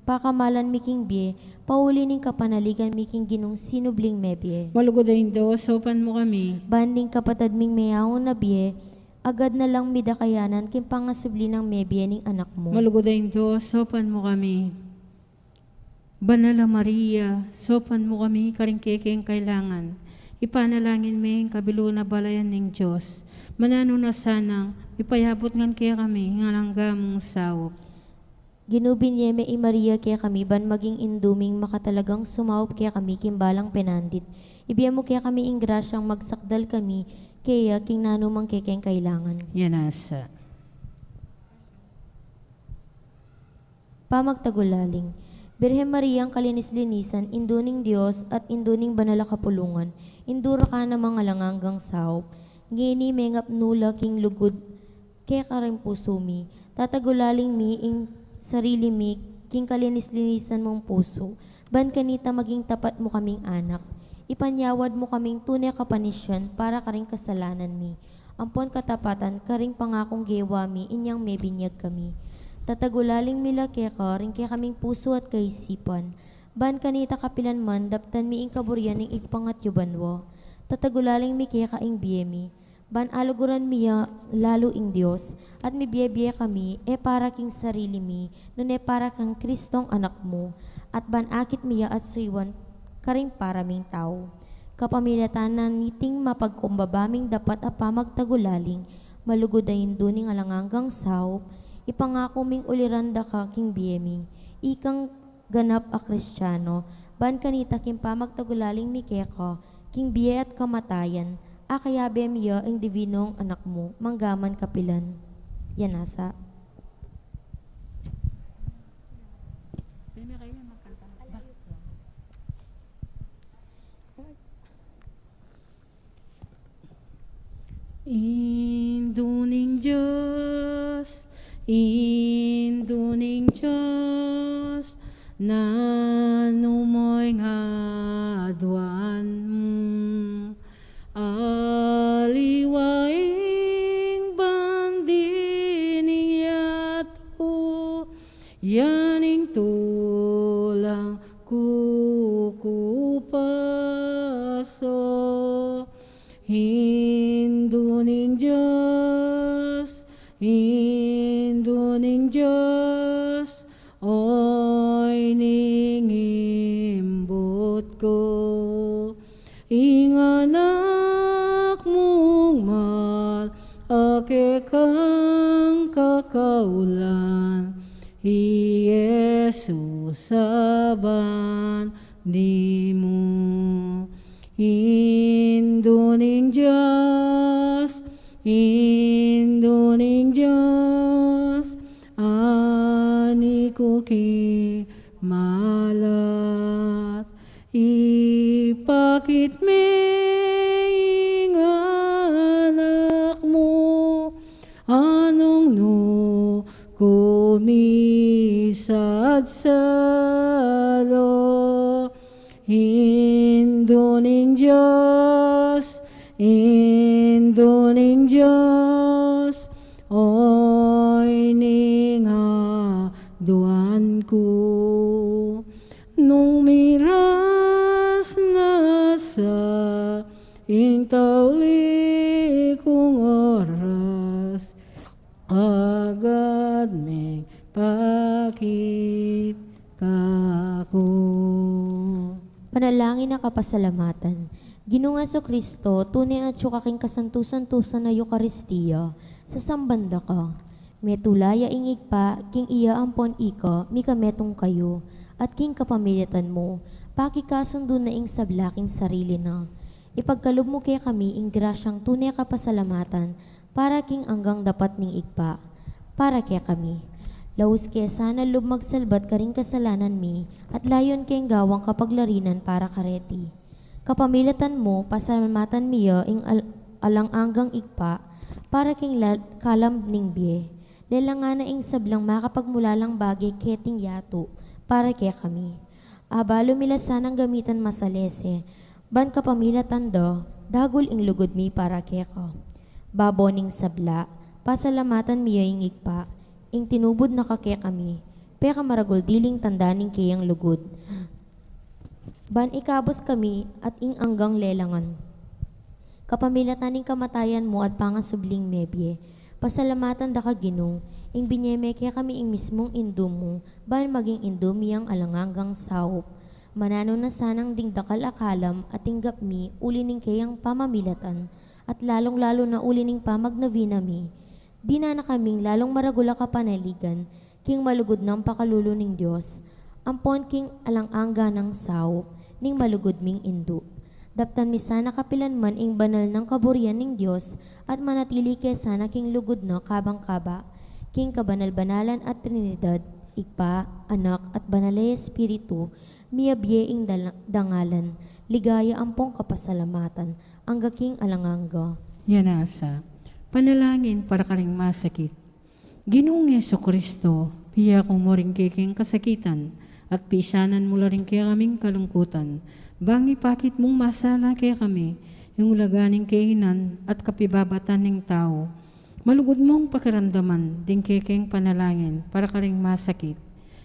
pakamalan mi king bie, pauli ning kapanaligan mi king Ginung sinubling mebie. Malugud a Indu, saupan mu kami. Ban ding kapatad ming meyaun na bie, agad na lang midakayanan king pangasubli nang mebie ning Anak mu. Malugud a Indu, saupan mu kami. Banal a Maria, saupan mu kami karing kekeng kailangan. Ipanalangin me ing kabilug a balayan ning Dios. Mananu na sanang mipayabut ngan kekami ing alang angga mung saup. Ginu, binie me i Maria kekami ban maging indu ming makatalagang sumaup kekami king balang penandit. Ibie mu kekami ing grasyang magsakdal kami keya king nanumang kekeng kailangan. Yan asa. Pamagtagulaling. Birhen Mariang kalinis-linisan, Indu ning Dios at Indu ning banal a kapulungan, indura ka namang alang anggang saup. Ngeni mengapnu la king lugud keka ring pusu mi. Tatagulaling mi ing sarili mi king kalinis-linisan mung pusu, ban kanita maging tapat mu kaming anak. Ipanyawad mu kaming tune kapanisian para karing kasalanan mi, ampon katapatan karing pangakung gewa mi inyang mebinyag kami. Tatagulaling mi la keka ring kekaming pusu at kaisipan, ban kanita kapilan man daptan mi ing kaburian ning Ibpang atsu banua. Tatagulaling mi keka ing bie mi, ban aluguran mi ya lalu ing Dios, at mibie-bie kami, e para king sarili mi, nune para kang Kristong Anak mu, at ban akit mi ya at suyuan karing para ming tau. Kapamilatan na niting mapagkumbaba ming dapat a pamagtagulaling, malugud a Indu ning alang anggang saup, ipangaku ming uliran da ka king bie mi, ikang ganap a Kristiano, ban kanita king pamagtagulaling mi keka, king bie at kamatayan, akayabe mi ya ing divinong Anak mu, manggaman kapilan. Yan asa. Indu ning Dios, Indu ning Dios, nanu mo ing aduan mu? Aliwa ing bandi ning yatu, ya ing tulang kukupaso. Indu ning Dios, Indu ning Dios, oyni ing imbut ku. Ing Anak mung mal a kekang kakaulan, i Jesus a bandi mu. Indu ning Dios, Indu ning Dios, ani ku ki malat, ipakit me ing Anak mu, a nung nu ku misadsalu. Indu ning Dios, Indu ning Dios, oyni ing aduan ku. Nung miras na sa ing tauli Langin a kapasalamatan. Ginung Jesucristo, tune atyu ka king kasantu-santusan a Eukaristia, sasamban da ka. Metula ya ing Ibpa, king iya ampon ika, mikametung kayu, at king kapamilatan mu, pakikasundu na ing sabla king sarili na. Ipagkalub mu kekami ing grasyang tune kapasalamatan, para king anggang dapat ning Ibpa, para kekami. Laus ke sana lub magsalbat karing kasalanan mi, at layun keng gawang kapaglarinan para kareti. Kapamilatan mu, pasalamatan mi ya ing al-, alang anggang Ibpa, para king la-, kalam ning bie. Lelangan na ing sablang makapagmulalang bage keting yatu, para kekami. Abalu mi la sanang gamitan masalese, ban kapamilatan da, dagul ing lugud mi para keka. Babo ning sabla, pasalamatan mi ya ing Ibpa, ing tinubud na ka kekami, pekamaragul diling tanda ning keyang lugud. Ban ikabus kami at ing anggang lelangan. Kapamilatan ning kamatayan mu at pangasubling mebie, pasalamatan da ka Ginu, ing binie me kekami ing mismung Indu mu, ban maging Indu mi yang alang anggang saup. Mananu na sanang ding dakal a kalam a tinggap mi uli ning keyang pamamilatan, at lalung-lalu na uli ning pamagnovena mi. Dinan na kaming lalung maragul a kapanaligan, king malugud nang pakalulu ning Dios, ampon king alang angga nang saup ning malugud ming Indu. Daptan mi sana kapilan man ing banal nang kaburian ning Dios, at manatili ke sana king lugud na kabang-kaba, king kabanal-banalan at Trinidad, Ibpa, Anak, at Banal a Espiritu, miyabie ing dala-, dangalan, ligaya ampong kapasalamatan, angga king alang angga. Yanasa, panalangin para karing masakit. Ginung Jesucristo, piyako mu ring kekeng kasakitan, at pisanan mu la ring kekaming kalungkutan, bang ipakit mung masala kekami, ing ulaga ning kainan at kapibabatan ning tau. Malugud mung pakiramdaman ding kekeng panalangin para karing masakit.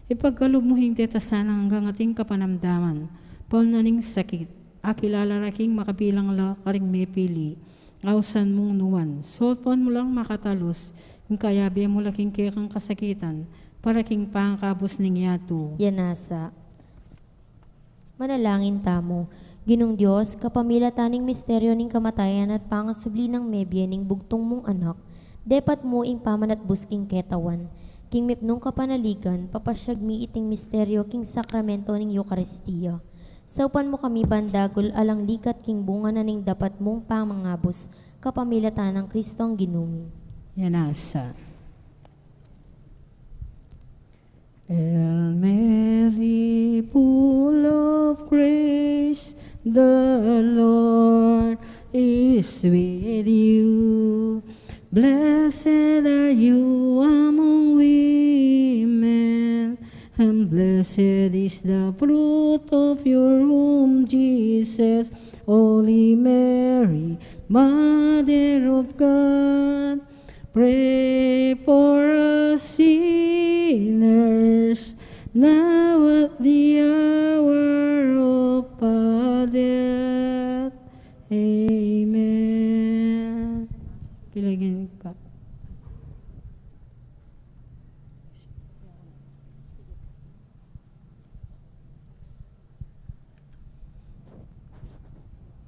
Ipagkalub mu ing deta sanang anggang ating kapanamdaman, paul na ning sakit, akilala ra king makabilang la karing mepili, ausan mung nuan, sulpon mu lang makatalus, ing kayabe mu la king kekang kasakitan, para king pangkabus ning yatu. Yanasa. Manalangin tamu. Ginung Dios, kapamilatan ning misteryo ning kamatayan at pangasubli nang mebie ning bugtung mung Anak, depat mu ing pamanatbus king ketawan, king mipnung kapanaligan, papasyag mi iting misteryo king sakramento ning Eukaristia. Saupan mu kami ban dagul alang likat king bunga na ning dapat mung pamangabus, kapamilatan nang Kristong Ginu mi. Yanasa. Hail Mary, full of grace, the Lord is with you. Blessed are you among women, and blessed is the fruit of your womb, Jesus. Holy Mary, Mother of God, pray for us sinners, now at the hour of our death. Amen. Kilagin pa.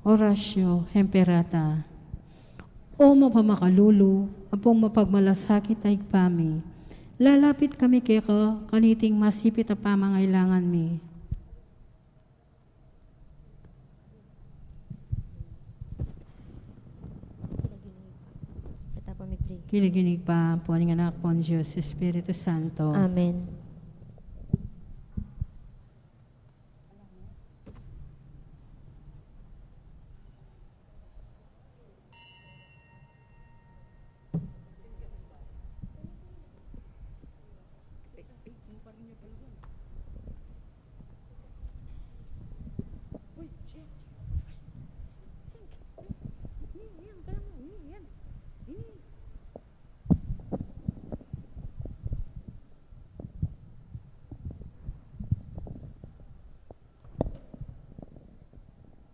Oratio Imperata. O mapamakalulu, ampong mapagmalasakit a Ibpa mi, lalapit kami keka kaniting masipit a pamangailangan mi. Kilagin ning Ibpa, ampon ning Anak, ampon Dios Espiritu Santo. Amen.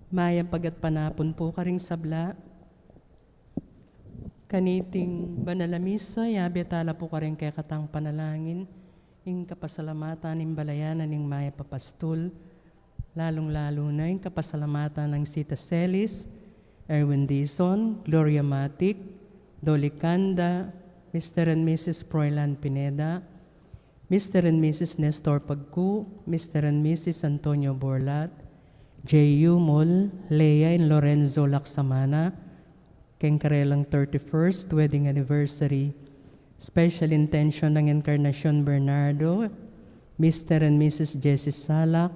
Mayap a gatpanapun pu karing sabla. Kaniting banal a misa, yabe tala pu karing kekatang panalangin ing kapasalamatan ning balayan a ning Mayap a Pastul. Lalung-lalu na ing kapasalamatan nang Sita Celis, Erwin Dizon, Gloria Matic, Dolly Canda, Mister and Missus Froilan Pineda, Mister and Missus Nestor Pagcu, Mister and Missus Antonio Borlat, Jay Yumol, Lea and Lorenzo Laksamana, keng karelang thirty-first wedding anniversary. Special intention nang Encarnacion Bernardo, Mister and Missus Jessie Salak,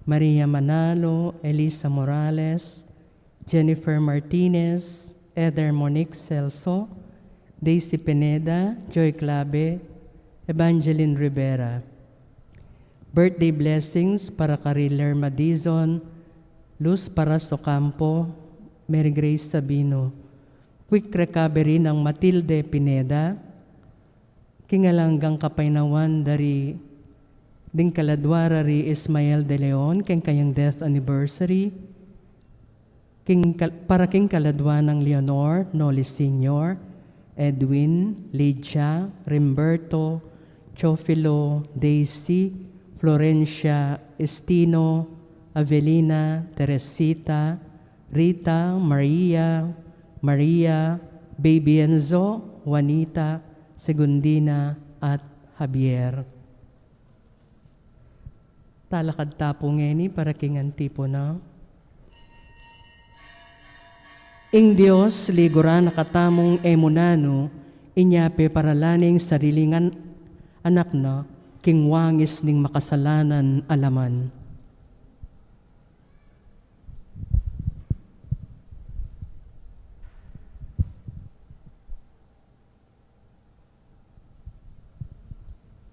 Maria Manalo, Elisa Morales, Jennifer Martinez, Eder Monique Celso, Daisy Pineda, Joy Clave, Evangeline Rivera. Birthday blessings para kari Lerma Dizon, Luz Paras Ocampo, Mary Grace Sabino. Quick recovery nang Matilde Pineda. King alang anggang kapaynawan da ri ding kaladwa ra ri Ismael de Leon, keng kayang death anniversary. King kal-, para king kaladwa nang Leonor, Noli Senior, Edwin, Lydia, Rimberto, Teofilo, Daisy, Florencia, Estino, Avelina, Teresita, Rita, Maria, Maria, Baby Enzo, Juanita, Segundina, at Javier. Talakad ta pu ngeni para king antipona. Ing Dios, liguran na katamung e mu nanu, inya pe paralaning sariling an-, anak na, king wangis ning makasalanan a laman.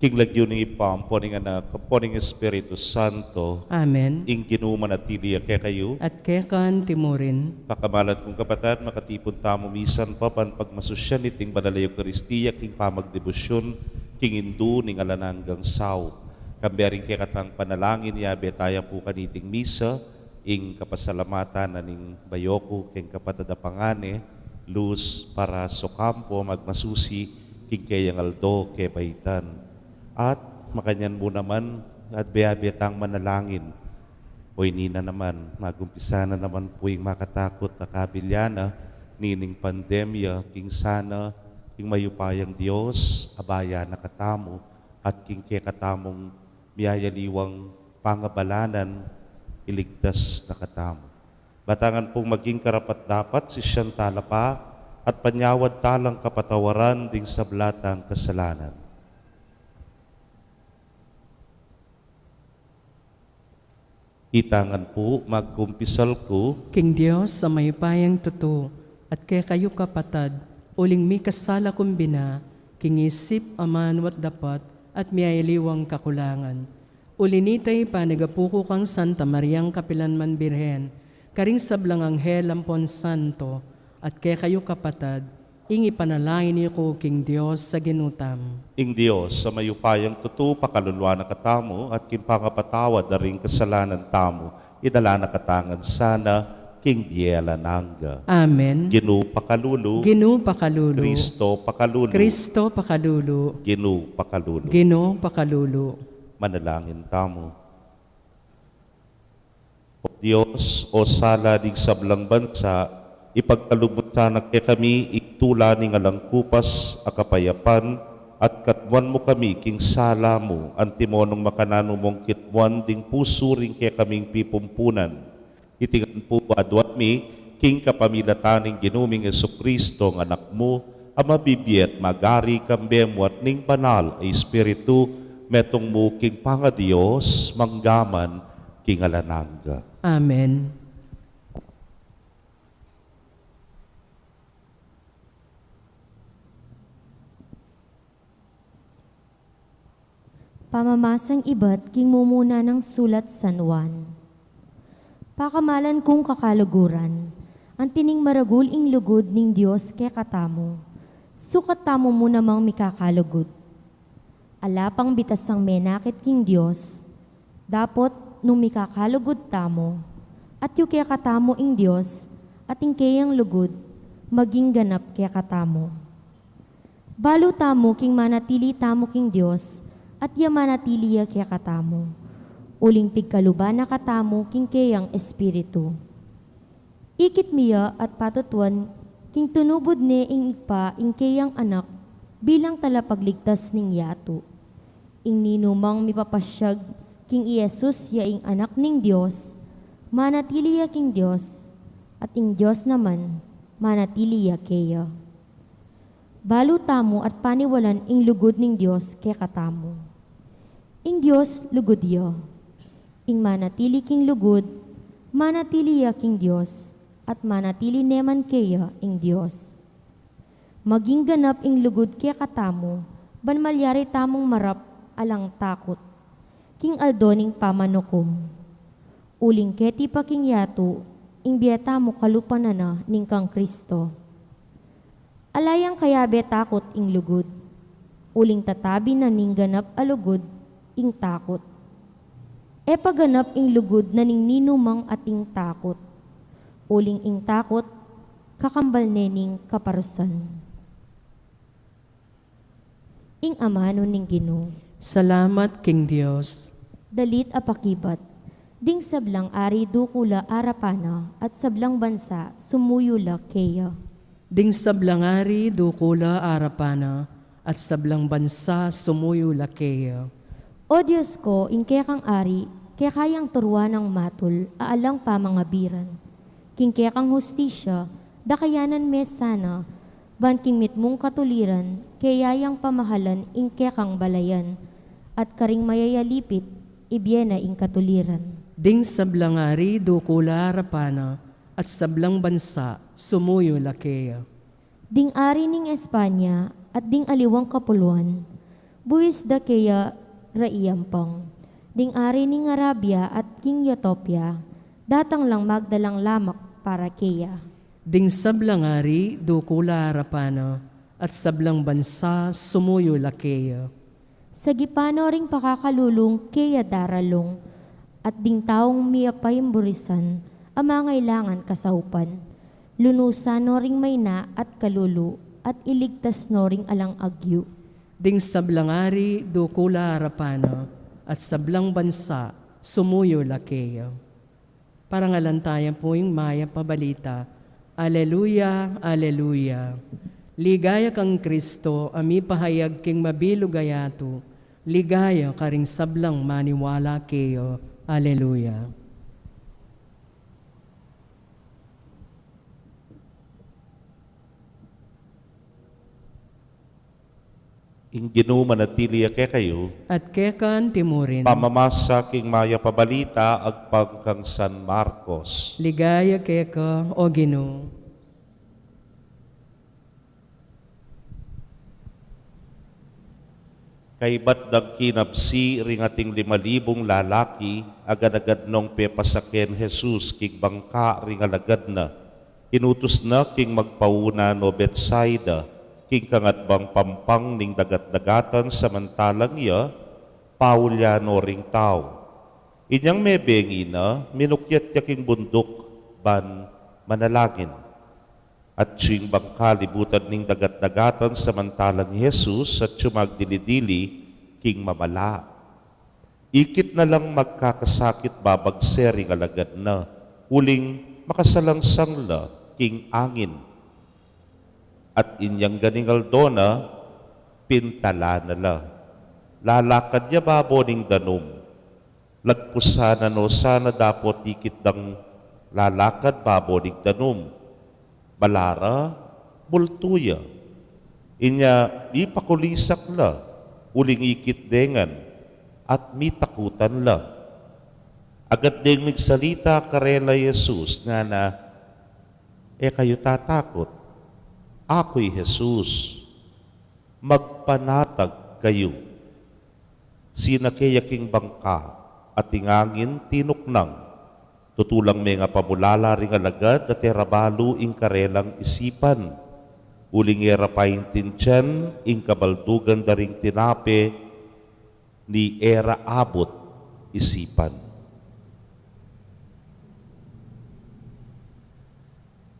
King lagyu ning Ibpa, ampo ning Anak, ampo ning Espiritu Santo. Amen. Ing Ginu manatili ya kekayu. At keka naman murin. Pakamalan kung kapatad, makatipun tamu misan pa ban pagmasusyan iting banal a Eukaristia king pamagdebosyon king Indu ning alang anggang saup. Kambe ring kekatang panalangin, yabe taya pu kaniting misa, ing kapasalamatan na ning bayu ku keng kapatad a pangane, Luz Paras Ocampo, magmasusi king keyang aldo kebaitan. At makanyan mu naman, at be-abe tang manalangin. O ini na naman, magumpisa na naman pu ing makatakut a kabilyan na nining pandemya, king sana ing mayupayang Dios abaya na katamu, at king kekatamung miyayaliwang pangabalanan, iligtas na katamu. Batangan pung maging karapat-dapat, sisian tala pa, at panyawad talang kapatawaran ding sabla tang kasalanan. Itangan pu, magkumpisal ku king Dios a mayupayang tutu, at kekayu kapatad, uling mikasala kung bina, king isip, amanu at dapat, at miyayaliwang kakulangan. Uli nita, ipanyawad ku kang Santa Mariang kapilanman Birhen, karing sablang anghel ampon santo, at kekayu kapatad, ing ipanalangin yu ku king Dios a Ginu tamu. Ing Dios a mayupayang tutu pakaluluan na katamu, at king pangapatawad da ring kasalanan tamu, idala na katamu ngan sana king bie alang angga. Amen. Ginu pakalulu. Ginu pakalulu. Kristo pakalulu. Kristo pakalulu. Ginu pakalulu. Ginu pakalulu. Manalangin tamu. O Dios, o sala ning sablang bansa, ipagkalub mu sana kekami ing tula ning alang kupas a kapayapan, at katmuan mu kami king sala mu, antimo nung makananu mung kitmuan ding pusu ring kekaming pipumpunan. Iti ngan pu aduan mi, king kapamilatan ning Ginu ming Jesucristo, a Anak mu, a mabibie at magari kambe mu at ning Banal a Espiritu, metung mu king pangaDios, mangga man king alang angga. Amen. Pamamasang ibat king mumuna nang sulat San Juan. Pakamalan kung kakaluguran, anti ning maragul ing lugud ning Dios kekatamu, sukat tamu mu namang mikakalugud. Ala pang bitasang menakit king Dios, dapot nung mikakalugud tamu, atyu kekatamu ing Dios, at ing keyang lugud maging ganap kekatamu. Balu tamu king manatili tamu king Dios, at ya manatili ya kekatamu. uling pigkaluban na katamu king keyang Espiritu. Ikit mi ya at patutuan king tinubud ne ing Ibpa ing keyang Anak bilang talapagligtas ning yatu. Ing ninumang mipapasyag king i Jesus ya ing Anak ning Dios, manatili ya king Dios, at ing Dios naman, manatili ya keya. Balu tamu at paniwalan ing lugud ning Dios kekatamu. Ing Dios lugud ya. Ing manatili king lugud, manatili ya king Dios, at manatili ne man keya ing Dios. Maging ganap ing lugud kekatamu, ban malyari tamung marap alang takut king aldo ning pamanukum. Uling keti pa king yatu, ing bie tamu kalupa na na ning kang Kristo. Ala yang kayabe takut ing lugud, uling tatabi na ning ganap a lugud ing takut. E pa ganap ing lugud na ning ninumang ating takut, uling ing takut kakambal ne ning kaparusan. Ing amanu ning Ginu. Salamat king Dios. Dalit a pakibat. Ding sablang ari dukul a arapan na, at sablang bansa sumuyu la keya. Ding sablang ari dukul a arapan na, at sablang bansa sumuyu la keya. O Dios ko, ing kekang ari, keka yang turuan nang matul a alang pamangabiran. King kekang hustisya, dakayanan me sana, ban king mitmung katuliran, keya yang pamahalan ing kekang balayan, at karing mayayalipit, ibie na ing katuliran. Ding sablang ari dukul a arapan na, at sablang bansa sumuyu la keya. Ding ari ning Espanya at ding aliwang kapuluan, buis da keya ra iyampang. Ding ari ning Arabia at king Ethiopia, datang lang magdalang lamak para keya. Ding sablang ari dukul a arapan na, at sablang bansa sumuyu la keya. Sagipan no ring pakakalulung keya daralung, at ding taung miyapahimburisan a mangailangan kasaupan. Lunusan no ring maina at kalulu, at iligtas no ring alang agyu. Ding sablang ari dukul a arapan na, at sablang bansa sumuyu la keya. Parangalan taya pu ing mayap a balita. Aleluya, aleluya. Ligaya kang Kristo, a mipahayag king mabilug a yatu. Ligaya karing sablang maniwala keya. Aleluya. Ing Ginu manatili ya kekayu. At keka naman murin. Pamamasa king mayap a balita agpang kang San Marcos. Ligaya keka, o Ginu. Kaybat dang kinabsi ring ating lima libung lalaki, agad-agad nong pepasaken Jesus king bangka ring alagad na. Inutus na king magpauna no Betsaida, king kangadbang pampang ning dagat-dagatan, samantalang iya paulya no ring tau. Inyang mebengi na, minukyat ya king bunduk ban manalangin. Atyu ing bangka libutan ning dagat-dagatan, samantalang i Jesus atyu magdili-dili king mamala. Ikit na lang magkakasakit babagse ring alagad na, uling makasalangsang la king angin. At inyang ganing aldo na, pintala na la. Lalakad ya babo ning danum. Lagpusan na no sana dapot ikit dang lalakad babo ning danum. Balu la, bultu ya. Inya mipakulisak la, uling ikit de ngan, at mitakutan la. Agad deng migsalita karela i Jesus, ngana, "E kayu tatakut, aku i Jesus, magpanatag kayu." Sinake ya king bangka, at ing angin tinuknang. Tutu lang mengapamulala ring alagad, at e ra balu ing karelang isipan. Uling e ra paintindian ing kabaldugan da ring tinape, ni e ra abut isipan.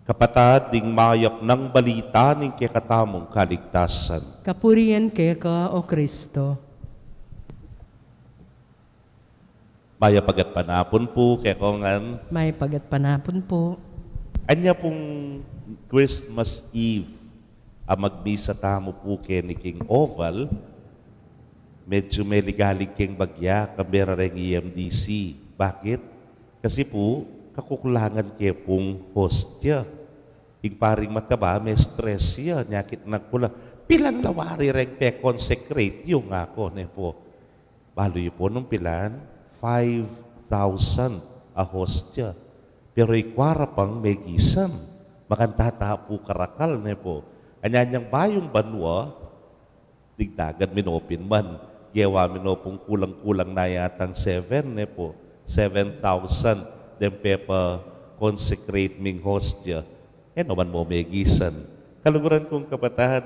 Kapatad, ing mayap nang balita ning kekatamung kaligtasan. Kapurian keka, o Kristo. Mayap a gatpanapun pu kekongan. Mayap a gatpanapun pu. Anya pung Christmas Eve a magmisa tamu pu keni king Oval, medyu meligalig keng bagya kambe reng E M D C. Bakit? Kasi pu, kakukulangan ke pung hostia. Ing paring mataba, me-stress ya, nyakit nagkula. Pilan la wari reng pe-consecrate yu, ngaku, ne pu. Balu yu pu nung pilan, five thousand a hostia. Pero ikwa ra pang megisan. Makanta ta pu karakal, ne pu. Anyanyang bayung banua, digdagan mi no pin man. Gewa mi no pung kulang-kulang na yatang seven, ne pu. Seven thousand deng pepa-consecrate ming hostia. E no man mo megisan. Kaluguran kung kapatad,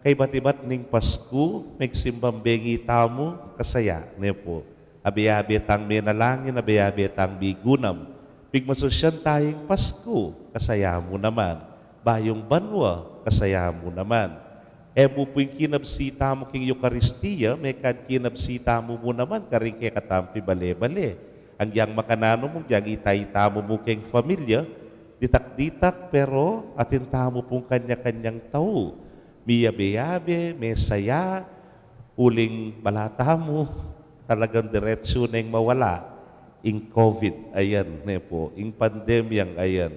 kaibat-ibat ning Pasku, megsimbang bengi tamu, kasaya, ne pu. Abe-abe tang menalangin, abe-abe tang migunam. Pigmasusyan tayung Pasku, kasaya mu naman. Bayung banua, kasaya mu naman. E mu pu ing kinabsi tamu king Eukaristia, mekad kinabsi tamu mu naman karing kekatang pibale-bale. Agyang makananu mu, agyang ita-ita mu mu keng familia, ditak-ditak, pero atin tamu pung kanya-kanyang tau. Miyabe-yabe, mesaya, uling bala tamu, talagang diretsu neng mawala ing COVID, ayan, ne pu, ing pandemyang ayan.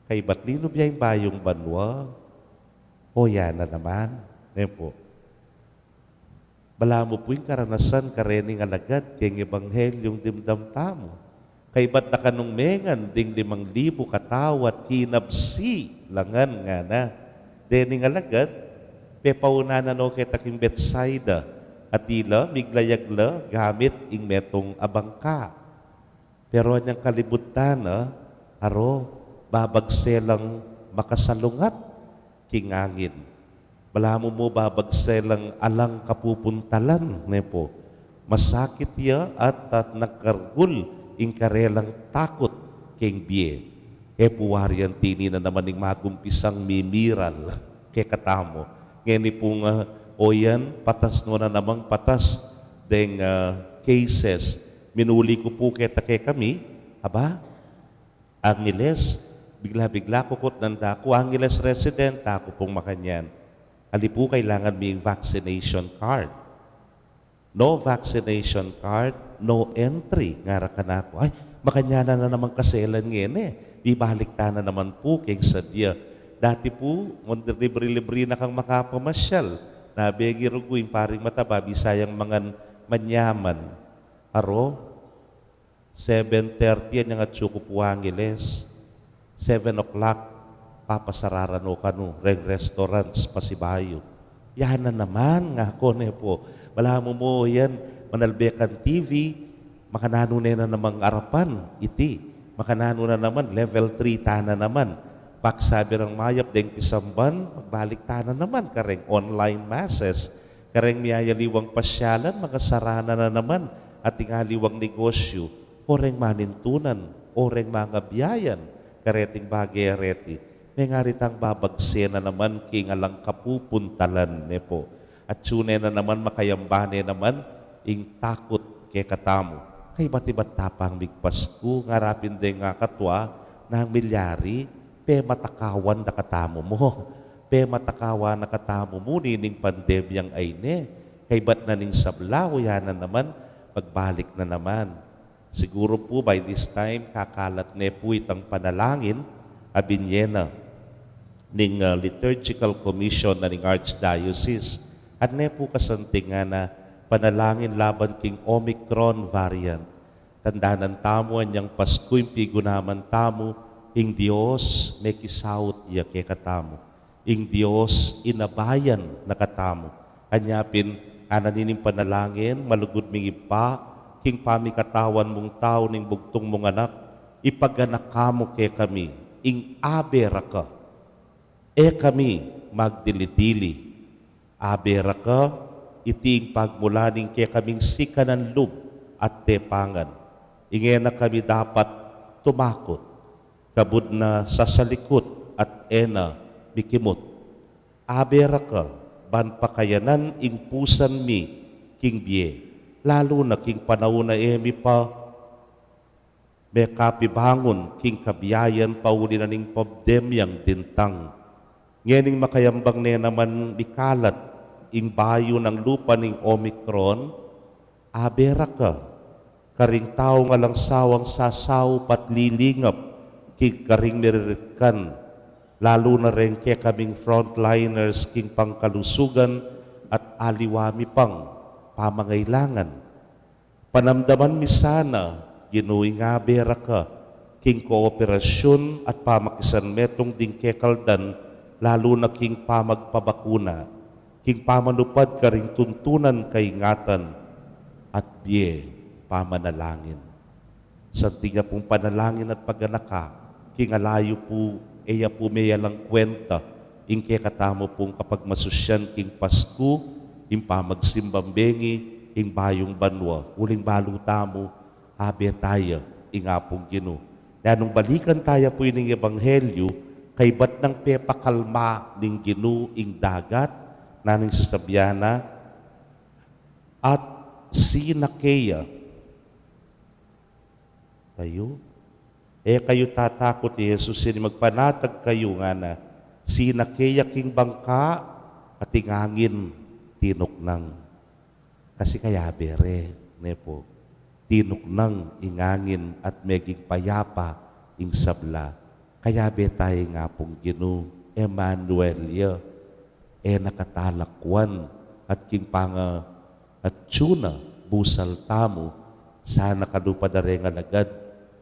Kaibat linub ya ing bayung banua, o ya na naman, ne pu. Balamu pu ing karanasan karening alagad keng ebanghelyung dimdam tamu. Kaibat da kanung mengan ding limang libu katau at kinabsi la ngan ngana. Dening alagad, pepauna na no keta king Betsaida, at ila miglayag la gamit ing metung a bangka. Pero anyang kalibutan na, aro, babagse lang makasalungat king angin. Balamu mu babagse lang alang kapupuntalan, ne pu. Masakit ya at, at nagkargul ing karelang takut king bie. E pu wari yang tini na naman ing magumpisang mimiral kekatamu. Ngeni pung, ah, oyan, patas no na namang patas deng, ah, cases. Minuli ku pu keta kekami, aba, Angeles, bigla-bigla kukutnan da ku, Angeles resident aku pung makanyan. Ali pu, kailangan mi vaccination card. No vaccination card, no entry, ngara kanaku. Ay, makanyan na namang kaselan ngeni. Bibalik ta na naman pu keng sadya. Dati pu, mun-, libre-libre na kang makapamasyal. Nabegi rugu ing paring mataba, bisayang mangan manyaman. Aro, seven thirty anyang atsu ku pu Angeles. Seven o'clock, papasarara no kanu reng restaurants pasibayu. Yan na naman, ngaku, ne pu. Balamu mu yan, manalbe kang T V, makananu ne na namang arapan iti. Makananu na naman, level three ta na naman. Pagsabi rang mayap deng pisamban, magbalik ta na naman kareng online masses. Kareng miyayaliwang pasyalan, mangasara na naman, ating aliwang negosyu, o reng manintunan, o reng mangabiayan, kareting bage a reti, mengari tang babagse na naman king alang kapupuntalan, ne pu. Atsu ne na naman, makayamba ne naman ing takut kekatamu. Kaibat-ibat ta pang migpasku, ngara pin deng akatua, nang milyari, pematakawan da katamu mu. Pematakawan na katamu mu nining pandemyang ayni. Kaibat na ning sabla, o ya na naman, magbalik na naman. Siguru pu, by this time, kakalat ne pu itang panalangin a binye na ning, ah, Liturgical Commission na ning Archdiocese. At ne pu kasanting ngana, panalangin laban king Omicron variant. Tandanan tamu anyang Pasku ing pigunaman tamu, ing Dios mekisaut ya kekatamu. Ing Dios inabayan na katamu. Anya pin, ngana nining panalangin, malugud ming Ibpa, king pamikatawan mung tau ning bugtung mung Anak, ipagana mu kekami ing abe ra ka. E kami magdili-dili. Abe ra ka, iti ing pagmula ning kekaming sikanan lub at tepangan. Ing e na kami dapat tumakut, kabud na sasalikut at e na mikimut. Abe ra ka, ban pakayanan ing pusan mi king bie, lalu na king panaun a e mi pa mekapibangun king kabiayan pauli na ning pabdemyang dintang. Ngening makayambang ne naman mikalat ing bayu nang lupa ning Omicron, abe ra ka karing taung alang sawang sasaup at lilingap king karing miriritkan, lalu na reng kekaming frontliners king pangkalusugan at aliwa mi pang pamangailangan. Panamdaman mi sana, Ginu, ing abe ra ka king kooperasyun at pamakisanmetung ding kekaldan, lalu na king pamagpabakuna, king pamanupad karing tuntunan kaingatan at bie pamanalangin. Santing ya pung panalangin at paganaka, king alayu pu, e ya pu meyalang kwenta ing kekatamu pung kapagmasusyan king Pasku, ing pamagsimbang bengi, ing bayung banua, uling balu tamu, abe taya ing Apung Ginu. Nung balikan taya pu ining ebanghelyu, kaybat nang pepakalma ning Ginu ing dagat, nanu ing sasabian na, at sinake ya kayu. E kayu tatakut, i Jesus ini, magpanatag kayu, ngana. Sinake ya king bangka at ing angin tinuknang. Kasi kayabe re, ne pu, tinuknang ing angin at meging payapa ing sabla. Kayabe taya ing Apung Ginu, Emmanuel ya. E na ka talakuan, at king pangaatsu na busal tamu, sana kalupa da reng alagad,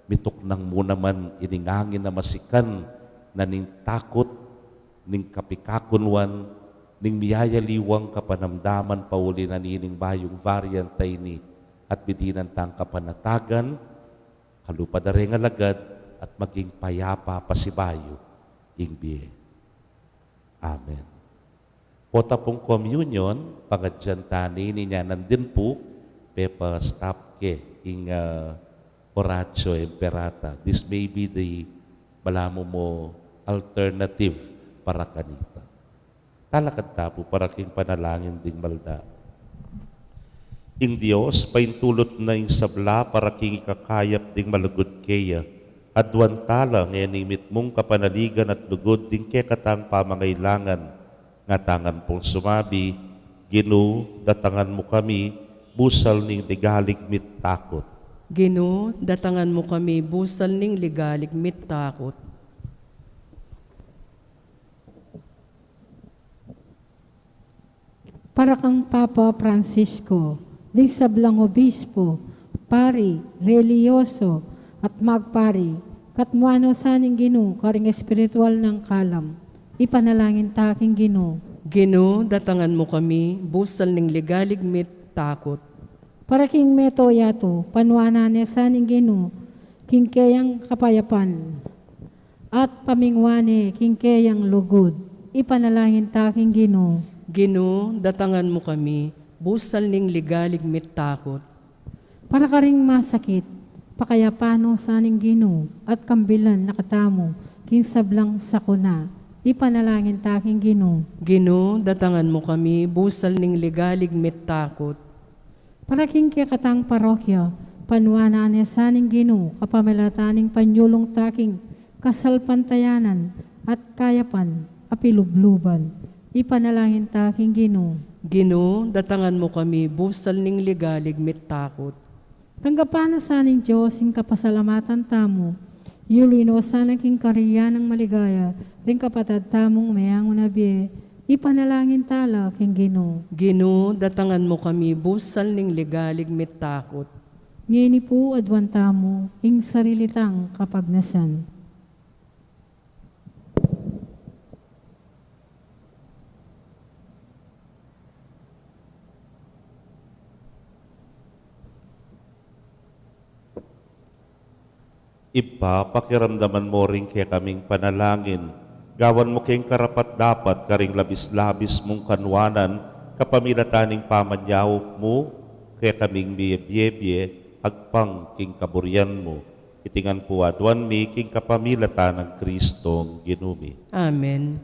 mituknang mu naman ining angin a masikan na ning takut, ning kapikakunwan, ning miyayaliwang kapanamdaman pauli na nining bayung variant a ini, at midinan tang kapanatagan, kalupa da reng alagad, at maging payapa pasibayu ing bie. Amen. Pota pung communion, pangadyan ta ne ini, nyanan din pu, pepa-stop ke ing, ah, Oratio Imperata. This may be the balamu mo alternative para kanita. Talakad ta pu para king panalangin ding malda. Ing Dios, paintulut na ing sabla para king ikakayap ding malugud keya. Aduan tala ngening mitmung kapanaligan at lugud ding kekatang pamangailangan. Ngatamu pung sumabi, Ginu, datangan mu kami, busal ning ligalig mit takut. Ginu, datangan mu kami, busal ning ligalig mit takut. Para kang Papa Francisco, ding sablang obispo, pari, relihiyoso, at magpari, katmuan no sa ning Ginu karing espiritual nang kalam. Ipanalangin ta king Ginu. Ginu, datangan mu kami, busal ning ligalig mit takut. Para king meto yatu, panuanan ne sa ning Ginu king keyang kapayapan, at pamingwan ne king keyang lugud. Ipanalangin ta king Ginu. Ginu, datangan mu kami, busal ning ligalig mit takut. Para karing masakit, pakayapan no sa ning Ginu, at kambilan na katamu king sablang sakuna. Ipanalangin ta king Ginu. Ginu, datangan mu kami, busal ning ligalig mit takut. Para king kekatang parokya, panuanan ne sa ning Ginu kapamilatan ning panyulung ta king kasalpantayanan at kayapan a pilubluban. Ipanalangin ta king Ginu. Ginu, datangan mu kami, busal ning ligalig mit takut. Tanggapan na sa ning Dios ing kapasalamatan tamu. Yuli no sana king karian nang maligaya ring kapatad tamung meyangu na bie. Ipanalangin ta la king Ginu. Ginu, datangan mu kami, busal ning ligalig mit takut. Ngeni pu aduan tamu ing sarili tang kapagnasan. Ibpa, pakiramdaman mu ring kekaming panalangin. Gawan mu keng karapat-dapat karing labis-labis mung kanuanan, kapamilatan ning pamanyaup mu kekaming mibie-bie agpang king kaburian mu. Iti ngan pu aduan mi king kapamilatan nang Kristong Ginu mi. Amen.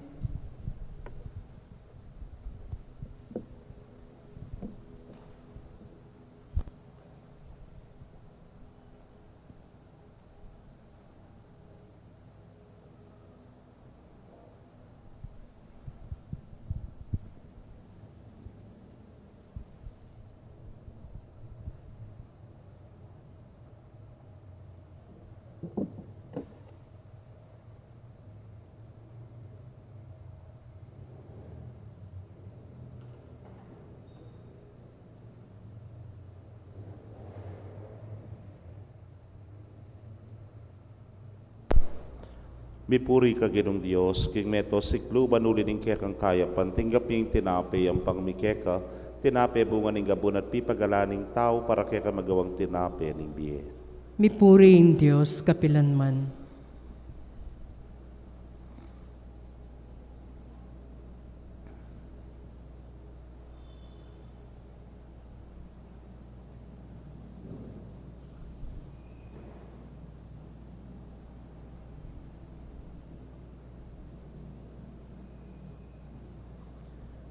Mipuri ka, Ginung Dios, king meto sikluban, uli ning kekang kayapan tinggap mi ing tinape, yampang mi keka, tinape bunga ning gabun at pipagalan ning tau, para keka magawang tinape ning bie. Mipuri ing Dios kapilan man.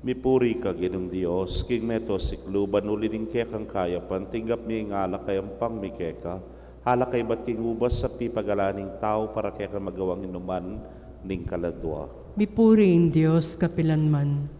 Mipuri ka, Ginung Dios, king meto sikluban, uli ning kekang kayapan tinggap mi ing alak a yampang mi keka, alak a ibat king ubas at pipagalan ning tau, para keka magawang inuman ning kaladua. Mipuri ing Dios kapilan man.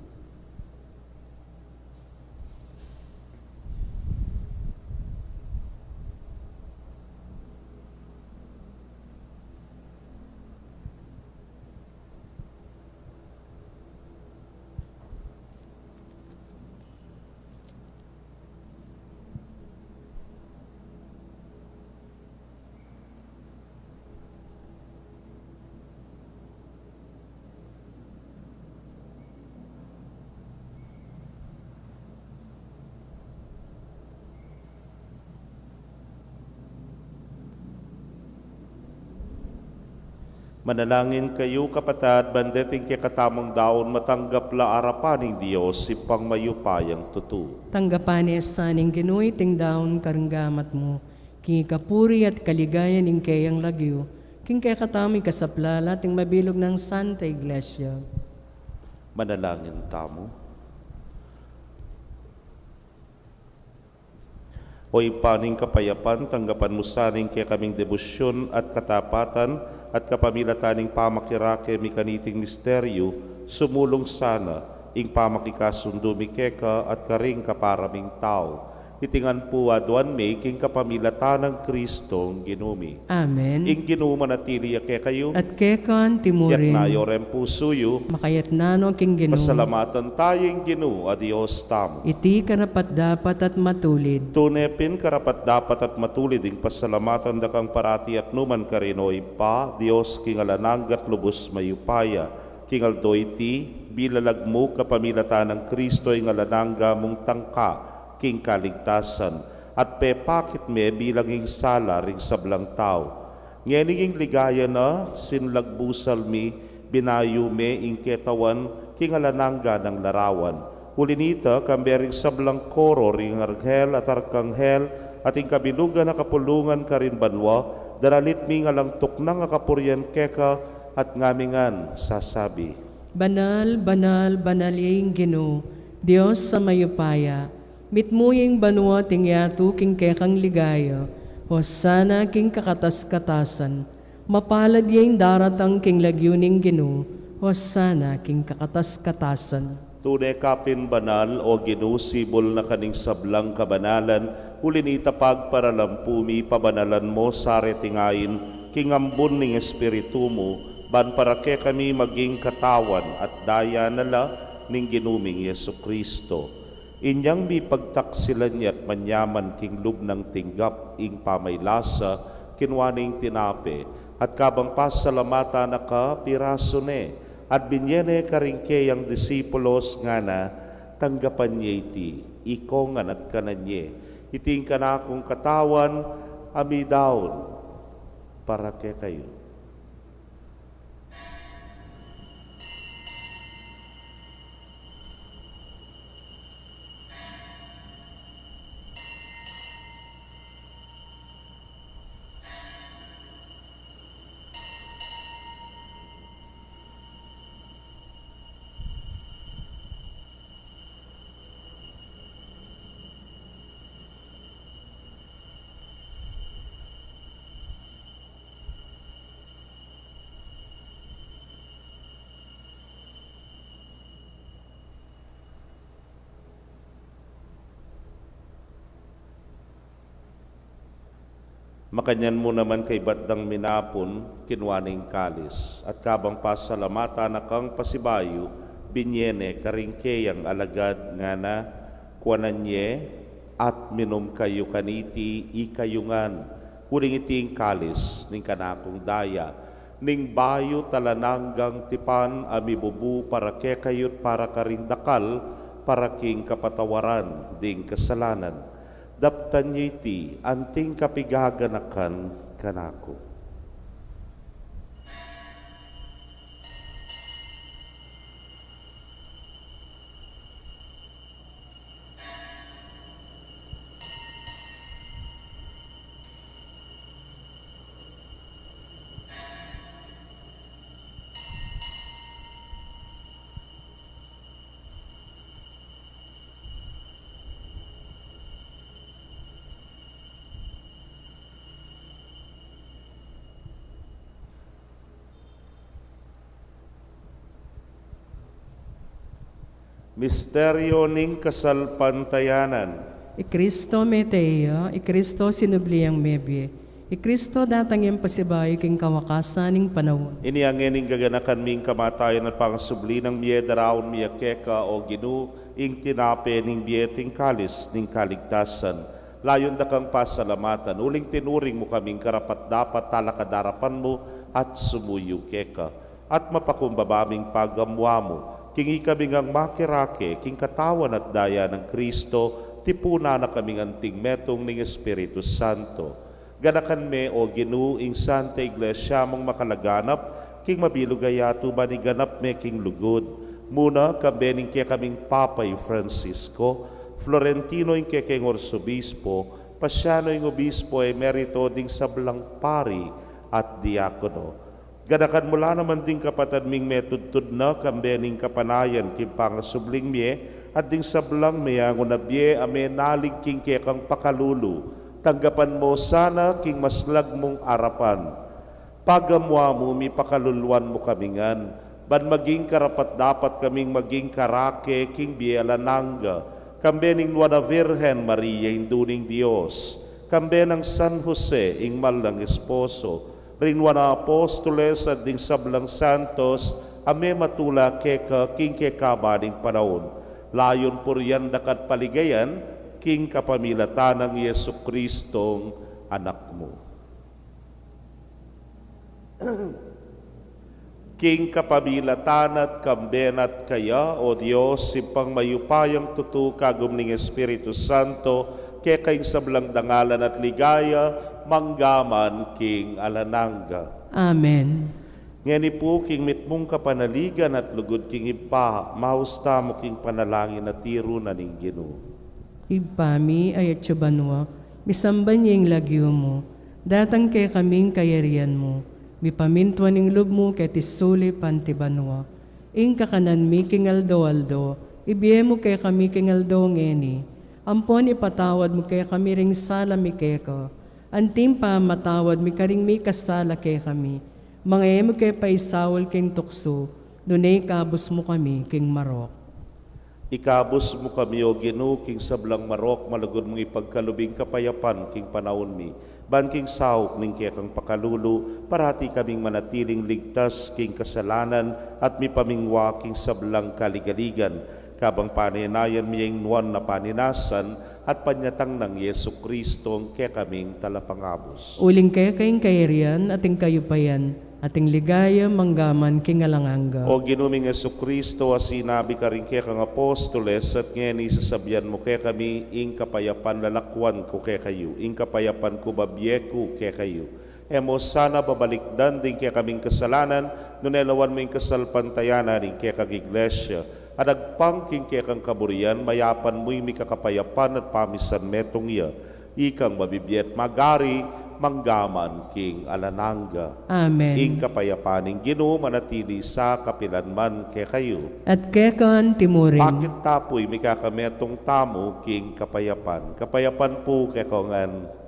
Manalangin kayu, kapatad, ban deting kekatamung daun matanggap la arapan ning Dios, Ibpang mayupayang tutu. Tanggapan na sa ning Ginu iting daun kareng gamat mu, king ikapuri at kaligayan ning keyang lagyu, king kekatamung ikasaplala at ning mabilug nang Santa Iglesia. Manalangin tamu. O Ibpa ning kapayapan, tanggapan mu sa ning kekaming debosyun at katapatan, at kapamilatan ning pamakirake mi kaniting misteryu, sumulung sana ing pamakikasundu mi keka at karing kapara ming tau. Iti ngan pu aduan mi king kapamilatan nang Kristong Ginu mi. Amen. Ing Ginu manatili ya kekayu. At keka mu rin. Itas yu ring pusu yu. Makatas no king Ginu. Pasalamatan tamu ing Ginu a Dios tamu. Iti karapat-dapat at matulid. Tune pin karapat-dapat at matulid ing pasalamatan da kang parati at nu man karin, O Ibpa, Dios king alang angga at lubus mayupaya. King aldo iti, bilalag mu kapamilatan nang Kristo ing alang angga mung tangka king kaligtasan, at pepakit me bilang ing sala ring sablang tau. Ngeni ing ligaya na, sinlag busal mi, binayu me ing ketawan king alang angga nang larawan. Uli nita, kambe ring sablang koro ring anghel at arkanghel, at ing kabilugan a kapulungan karin banua, daralit mi ing alang tuknang a kapurian keka, at ngamingan sasabi: Banal, banal, banal ya ing Ginu, Dios a mayupaya. Mitmu ya ing banua at ing yatu king kekang ligaya. Hosana king kakatas-katasan. Mapalad ya ing daratang king lagyu ning Ginu. Hosana king kakatas-katasan. Tune ka pin banal, O Ginu, sibul na ka ning sablang kabanalan, uli nita pagparalampu mi, pabanalan mu sa reting ain king ambun ning Espiritu mu, ban para kekami maging katawan at daya na la ning Ginu ming Jesucristo. Inyang mipagtaksilan ya at manyaman king lub nang tinggap ing pamaylasa, kinua ne ing tinape, at kabang pasalamatan na ka, pirasu ne, at binye ne karing keyang disipulos, ngana: Tanggapan ye iti, ikongan at kanan ye. Iti ing kanakung katawan a midaun para kekayu. Makanyan mu naman kaybat dang minapun, kinua ne ing kalis, at kabang pasalamatan na kang pasibayu, binye ne karing keyang alagad, ngana: Kuanan ye at minum kayu kaniti, ikayu ngan, uling iti ing kalis ning kanakung daya, Ning bayu at alang anggang tipan a mibubu para kekayu't para karing dakal, para king kapatawaran ding kasalanan. Daptan ye iti anting kapigaganakan kanaku. Misteryo ning kasalpantayanan. I Kristo mete ya, i Kristo sinubli yang mebie, i Kristo datang yang pasibayu king kawakasan ning panaun. Ini ngeni ing gaganakan mi king kamatayan at pangasubli nang mie, daraun mi keka, o Ginu, ing tinape ning bie at ing kalis ning kaligtasan. Layun da kang pasalamatan, uling tinuring mu kaming karapat-dapat talakad king arapan mu at sumuyu keka. At mapakumbaba ming pagamuamu, king ikami ngang makirake king katawan at daya nang Kristo, tipunan na kaming anting metung ning Espiritu Santo. Ganakan me, o Ginu, ing Santa Iglesia mung makalaganap king mabilug a yatu, ban iganap me king lugud. Muna, kambe ning kekaming Papa i Francisco, Florentino ing kekeng Arsobispo, Pasiano ing Obispo Emerito, ding sablang pari at diakono. Ganakan mu la naman ding kapatad ming metudtud na kambe ning kapanayan king pangasubling mie, at ding sablang meyangu na bie a menalig king kekang pakalulu. Tanggapan mu sana king maslag mung arapan. Pagamuamu, mipakaluluan mu kami ngan, ban maging karapat-dapat kaming maging karake king bie alang angga, kambe ning Nuan a Virgen Maria, Indu ning Dios, kambe nang San Jose, ing mal nang esposo, ring nuan a apostoles at ding sablang santos a mematula keka king kekaban ning panaun, layun purian da ka at paligayan king kapamilatan nang Jesucristong Anak mu. King kapamilatan na at kambe na at kaya, o Dios, Ibpang mayupayang tutu, kagum ning Espiritu Santo, keka ing sablang dangalan at ligaya, mangga man king alang angga. Amen. Ngeni pu, king mitmung kapanaligan at lugud king Ibpa, maus tamu king panalangin a tiru na ning Ginu. Ibpa mi, atsu ka banua, misamban ya ing lagyu mu, datang kekami ing kayarian mu, mipamintuan ing lub mu keti sulip anti banua. Ing kakanan mi king aldo-aldo, ibie mu kekami king aldo ngeni. Ampon ipatawad mu kekami ring sala mi keka, anti ing pamamatawad mi karing mikasala kekami. Manga e mu ke paisaul king tuksu, nune ikabus mu kami king marok. Ikabus mu kami, o Ginu, king sablang marok, malugud mung ipagkalub ing kapayapan king panaun mi, ban king saup ning kekang pakalulu, parati kaming manatiling ligtas king kasalanan at mipamingwa king sablang kaligaligan, kabang panenayan mi ing nuan a paninasan at panyatang nang Jesucristong kekaming Talapangabus. Uling keka ing kayarian at ing kayupayan at ing ligaya mangga man king alang angga. O Ginu ming Jesucristo, a sinabi karing kekang apostoles, at ngeni sasabian mu kekami, ing kapayapan lalakwan ku kekayu, ing kapayapan ku babie ku kekayu. E mu sana babalikdan ding kekaming kasalanan, nune lawan mu ing kasalpantayanan ning kekang Iglesia, at agpang king kekang kaburian, mayapan mu ing mikakapayapan at pamisan metung ya. Ikang mabibie at magari, mangga man king alang angga. Amen. Ing kapayapan ning Ginu manatili sa kapilan man kekayu. At keka mu rin. Pakit ta pu'y mikakametung tamu king kapayapan. Kapayapan pu kekongan.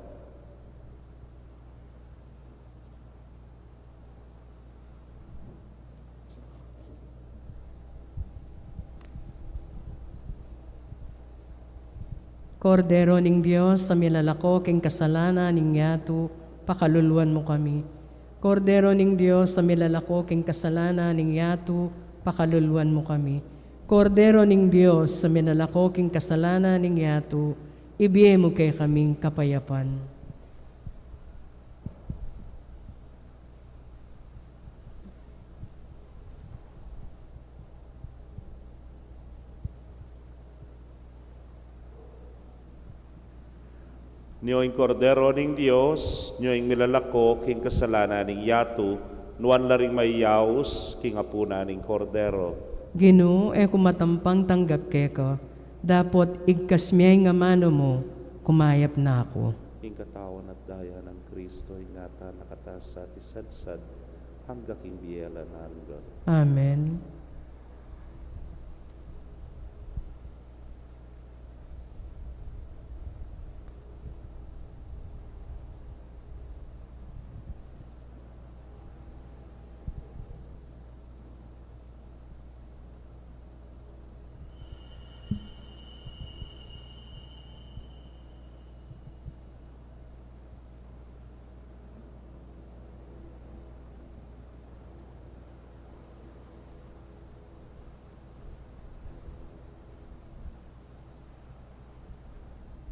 Kordero ning Dios, a milalako king kasalanan ning yatu, pakaluluan mu kami. Kordero ning Dios, a milalako king kasalanan ning yatu, pakaluluan mu kami. Kordero ning Dios, a milalako king kasalanan ning yatu, ibie mu kekaming kapayapan. Nyo ing Kordero ning Dios, nyo ing milalako king kasalanan ning yatu, nuan la ring mayayaus king apunan ning Kordero. Ginu, e ku matampang tanggap keka, dapot igkas me ing amanu mu, kumayap na ku. Ing katawan at daya nang Kristo, ingatan na katamu at isadsad angga king bie alang angga. Amen.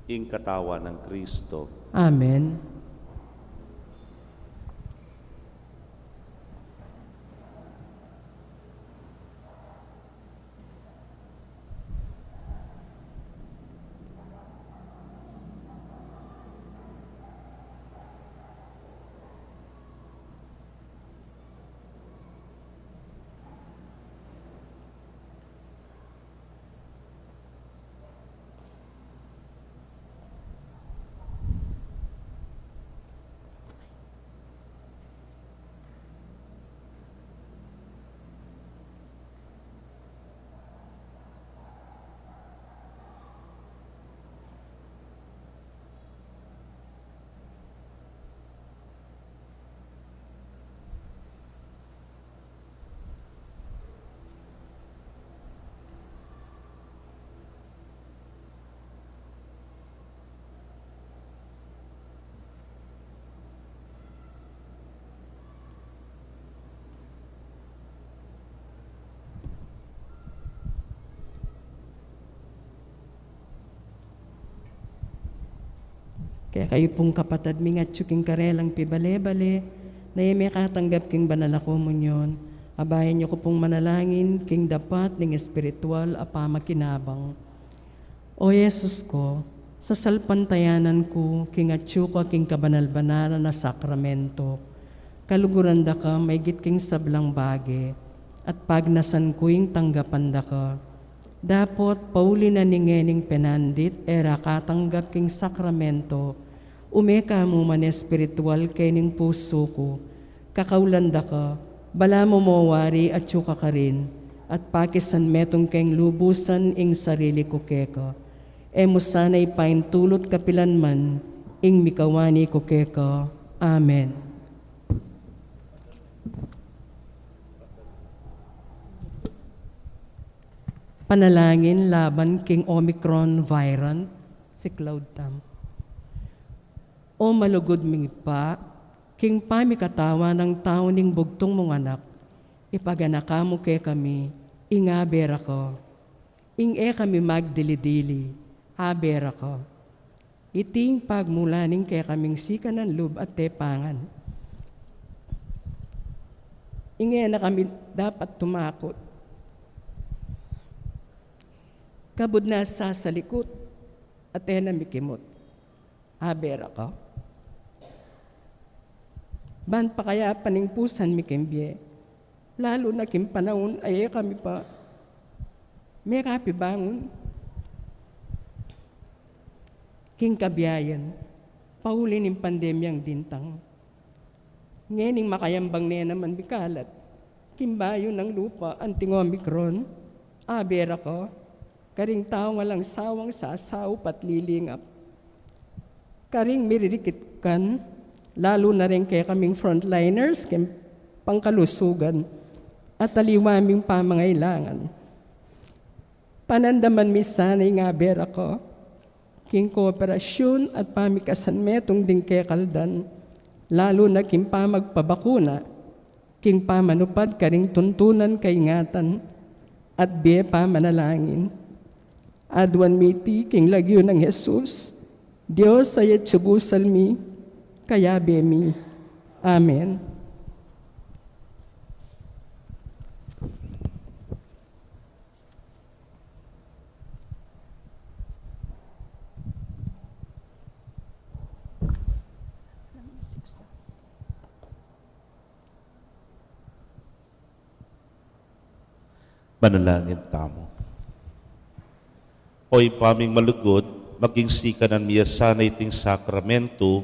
Ing katawan nang Kristo. Amen. Kekayu pung kapatad ming atyu king karelang pibale-bale, na e mekatanggap king banal a komunyon, abayan yu ku pung manalangin king dapat ning espiritual a pamakinabang. O Jesus ko, sasalpantayanan ku king atyu ka king kabanal-banalan a sakramento, kaluguran da ka maigit king sablang bage, at pagnasan ku ing tanggapan da ka. Dapot pauli na ning ngening penandit e ra katanggap king sakramento, ume ka mu man espiritual kening pusu ku, kakaulan da ka, balamu mo wari atyu ka karin, at pakisan metung keng lubusan ing sarili ku keka. E mu sana ipaintulut kapilan man ing mikawani ku keka. Amen. Panalangin laban king Omicron variant. Siklaud tamu. O malugud ming Ibpa, king pamikatawan nang tau ning bugtung mung Anak, ipaganaka mu kekami ing abe ra ka. Ing e kami magdili-dili, abe ra ka. Iti ing pagmula ning kekaming sikanan lub at tepangan. Ing e na kami dapat tumakut. Kabud na sasalikut at e na mikimut, abe ra ka. Ban pakayapan ing pusan mi king bie, lalu na king panaun a e kami pa mekapibangun king kabiayan, pauli ning pandemyang dintang. Ngening makayambang ne naman mikalat king bayu nang lupa anting Omicron, abe ra ka, karing taung alang sawang sasaup at lilingap, karing miririkit kan, lalu na ring kekaming frontliners king pangkalusugan at aliwa ming pamangailangan. Panandaman mi sana ing abe ra ka king kooperasyun at pamikasan metung ding kekaldan, lalu na king pamagpabakuna, king pamanupad karing tuntunan kaingatan at bie pamanalangin. Aduan mi iti king lagyu nang Jesus, Dios a Atyu Busal mi, kayabe mi. Amen. Panalangin tamu. O Ibpa ming malugud, maging sikanan mi ya sana iting sakramento,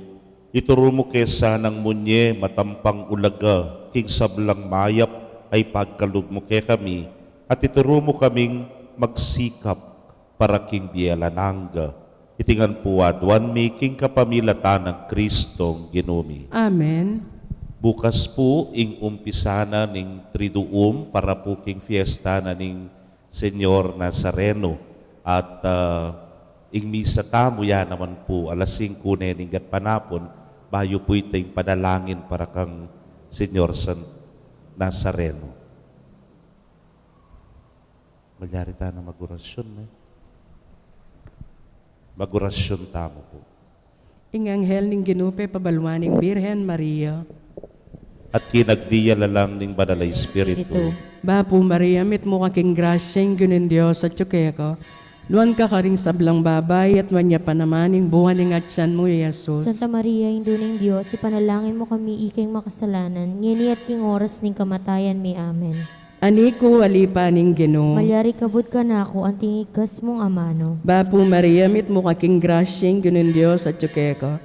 ituru mu ke sanang munye matampang ulaga king sablang mayap a ipagkalub mu kekami, at ituru mu kaming magsikap para king bie alang angga. Iti ngan pu aduan mi king kapamilatan nang Kristong Ginu mi. Amen. Bukas pu ing umpisa na ning Triduum para pu king fiesta na ning Señor Nazareno. At, ah, ing misa tamu ya naman pu alas singku ne ning gatpanapun, bayu pu ita ing panalangin para kang Señor San Nazareno. Malyari tana magurasyun, eh. Magurasyun tamu pu. Ing anghel ning Ginu pepabaluan ing Birhen Maria. At kinagdi ya lalang ning Banal a Espiritu. Espiritu. Bapu Maria, mitmu ka king grasya, ing Ginung Dios atyu keka. Nuan ka karing sablang babai, at nuan ya pa naman ing bunga ning atyan mu, i Jesus. Santa Maria, Indu ning Dios, ipanalangin mu kami iking makasalanan, ngeni at king oras ning kamatayan mi. Amen. Anak ku, ali pa ning Ginu. Malyari ka kabud kanaku, anting igkas mung amanu. Bapu Maria, mitmu ka king grasya, ing Ginung Dios atyu keka.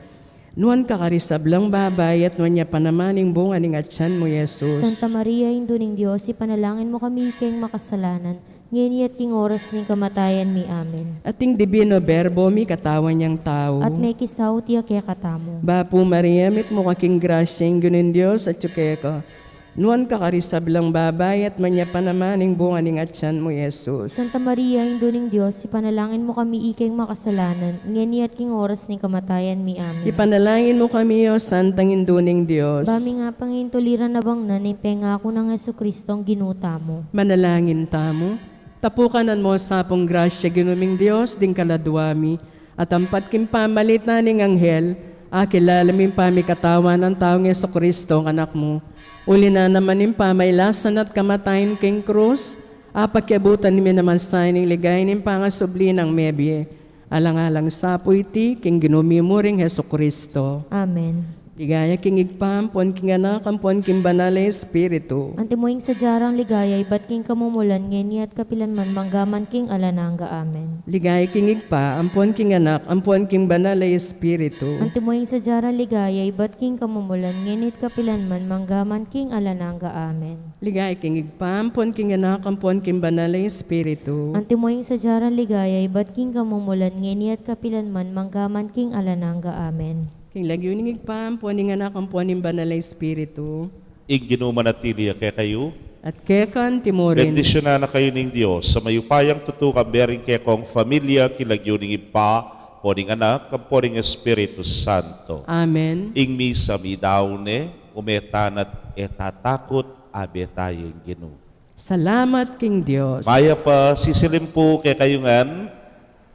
Nuan ka karing sablang babai, at nuan ya pa naman ing bunga ning atyan mu, i Jesus. Santa Maria, Indu ning Dios, ipanalangin mu kami iking makasalanan, ngeni at king oras ning kamatayan mi. Amen. At ing Divino Verbo mikatawan yang tau. At mekisaut ya kekatamu. Bapu Maria, mitmu ka king grasya, ing Ginung Dios atyu keka. Nuan ka karing sablang babai, at nuan ya pa naman ing bunga ning atyan mu, i Jesus. Santa Maria, Indu ning Dios, ipanalangin mu kami iking makasalanan, ngeni at king oras ning kamatayan mi. Amen. Ipanalangin mu kami, O Santang Indu ning Dios. Ba mi ngang pangintuliran abang na ning pengaku nang Jesucristong Ginu tamu. Manalangin tamu. Tapukanan mu sa pung grasya, Ginu ming Dios, ding kaladua mi. At ampat king pamalitan ning anghel, akilala mi ing pamikatawan nang taung Jesucristo, anak mu. Uli na naman ning pamailasan at kamatayan king krus, apakiabutan mi naman sa ning ligaya ning pangasubli nang mebie. Alang-alang sa pu iti, king Ginu mi muring Jesucristo. Amen. Ligaya king Ibpa, ampon king Anak, ampon king Banal a Espiritu. Antimo ing sadya rang ligaya, ibat king kamumulan, ngeni at kapilan man, mangga man king alang angga. Amen. Ligaya king Ibpa, ampon king Anak, ampon king Banal a Espiritu. Antimo ing sadya rang ligaya, ibat king kamumulan, ngeni at kapilan man, mangga man king alang angga. Amen. Ligaya king Ibpa, ampon king Anak, ampon king Banal a Espiritu. Antimo ing sadya rang ligaya, ibat king kamumulan, ngeni at kapilan man, mangga man king alang angga. Amen. King lagyu ning Ibpa, ampon ning Anak, ampon ning Banal a Espiritu. Ing Ginu manatili ya kekayu. At keka mu rin. Bendisyunan na kayu ning Dios a mayupayang tutu, kambe ring kekong familia, king lagyu ning Ibpa, ampon ning Anak, ampon ning Espiritu Santo. Amen. Ing misa meyari ne, ume tana at e tatakut, abe taya ing Ginu. Salamat king Dios. Mayap a sisilim pu kekayu ngan,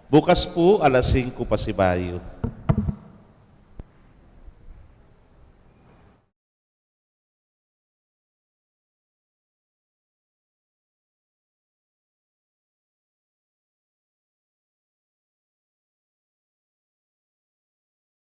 bukas pu alas singku pasibayu.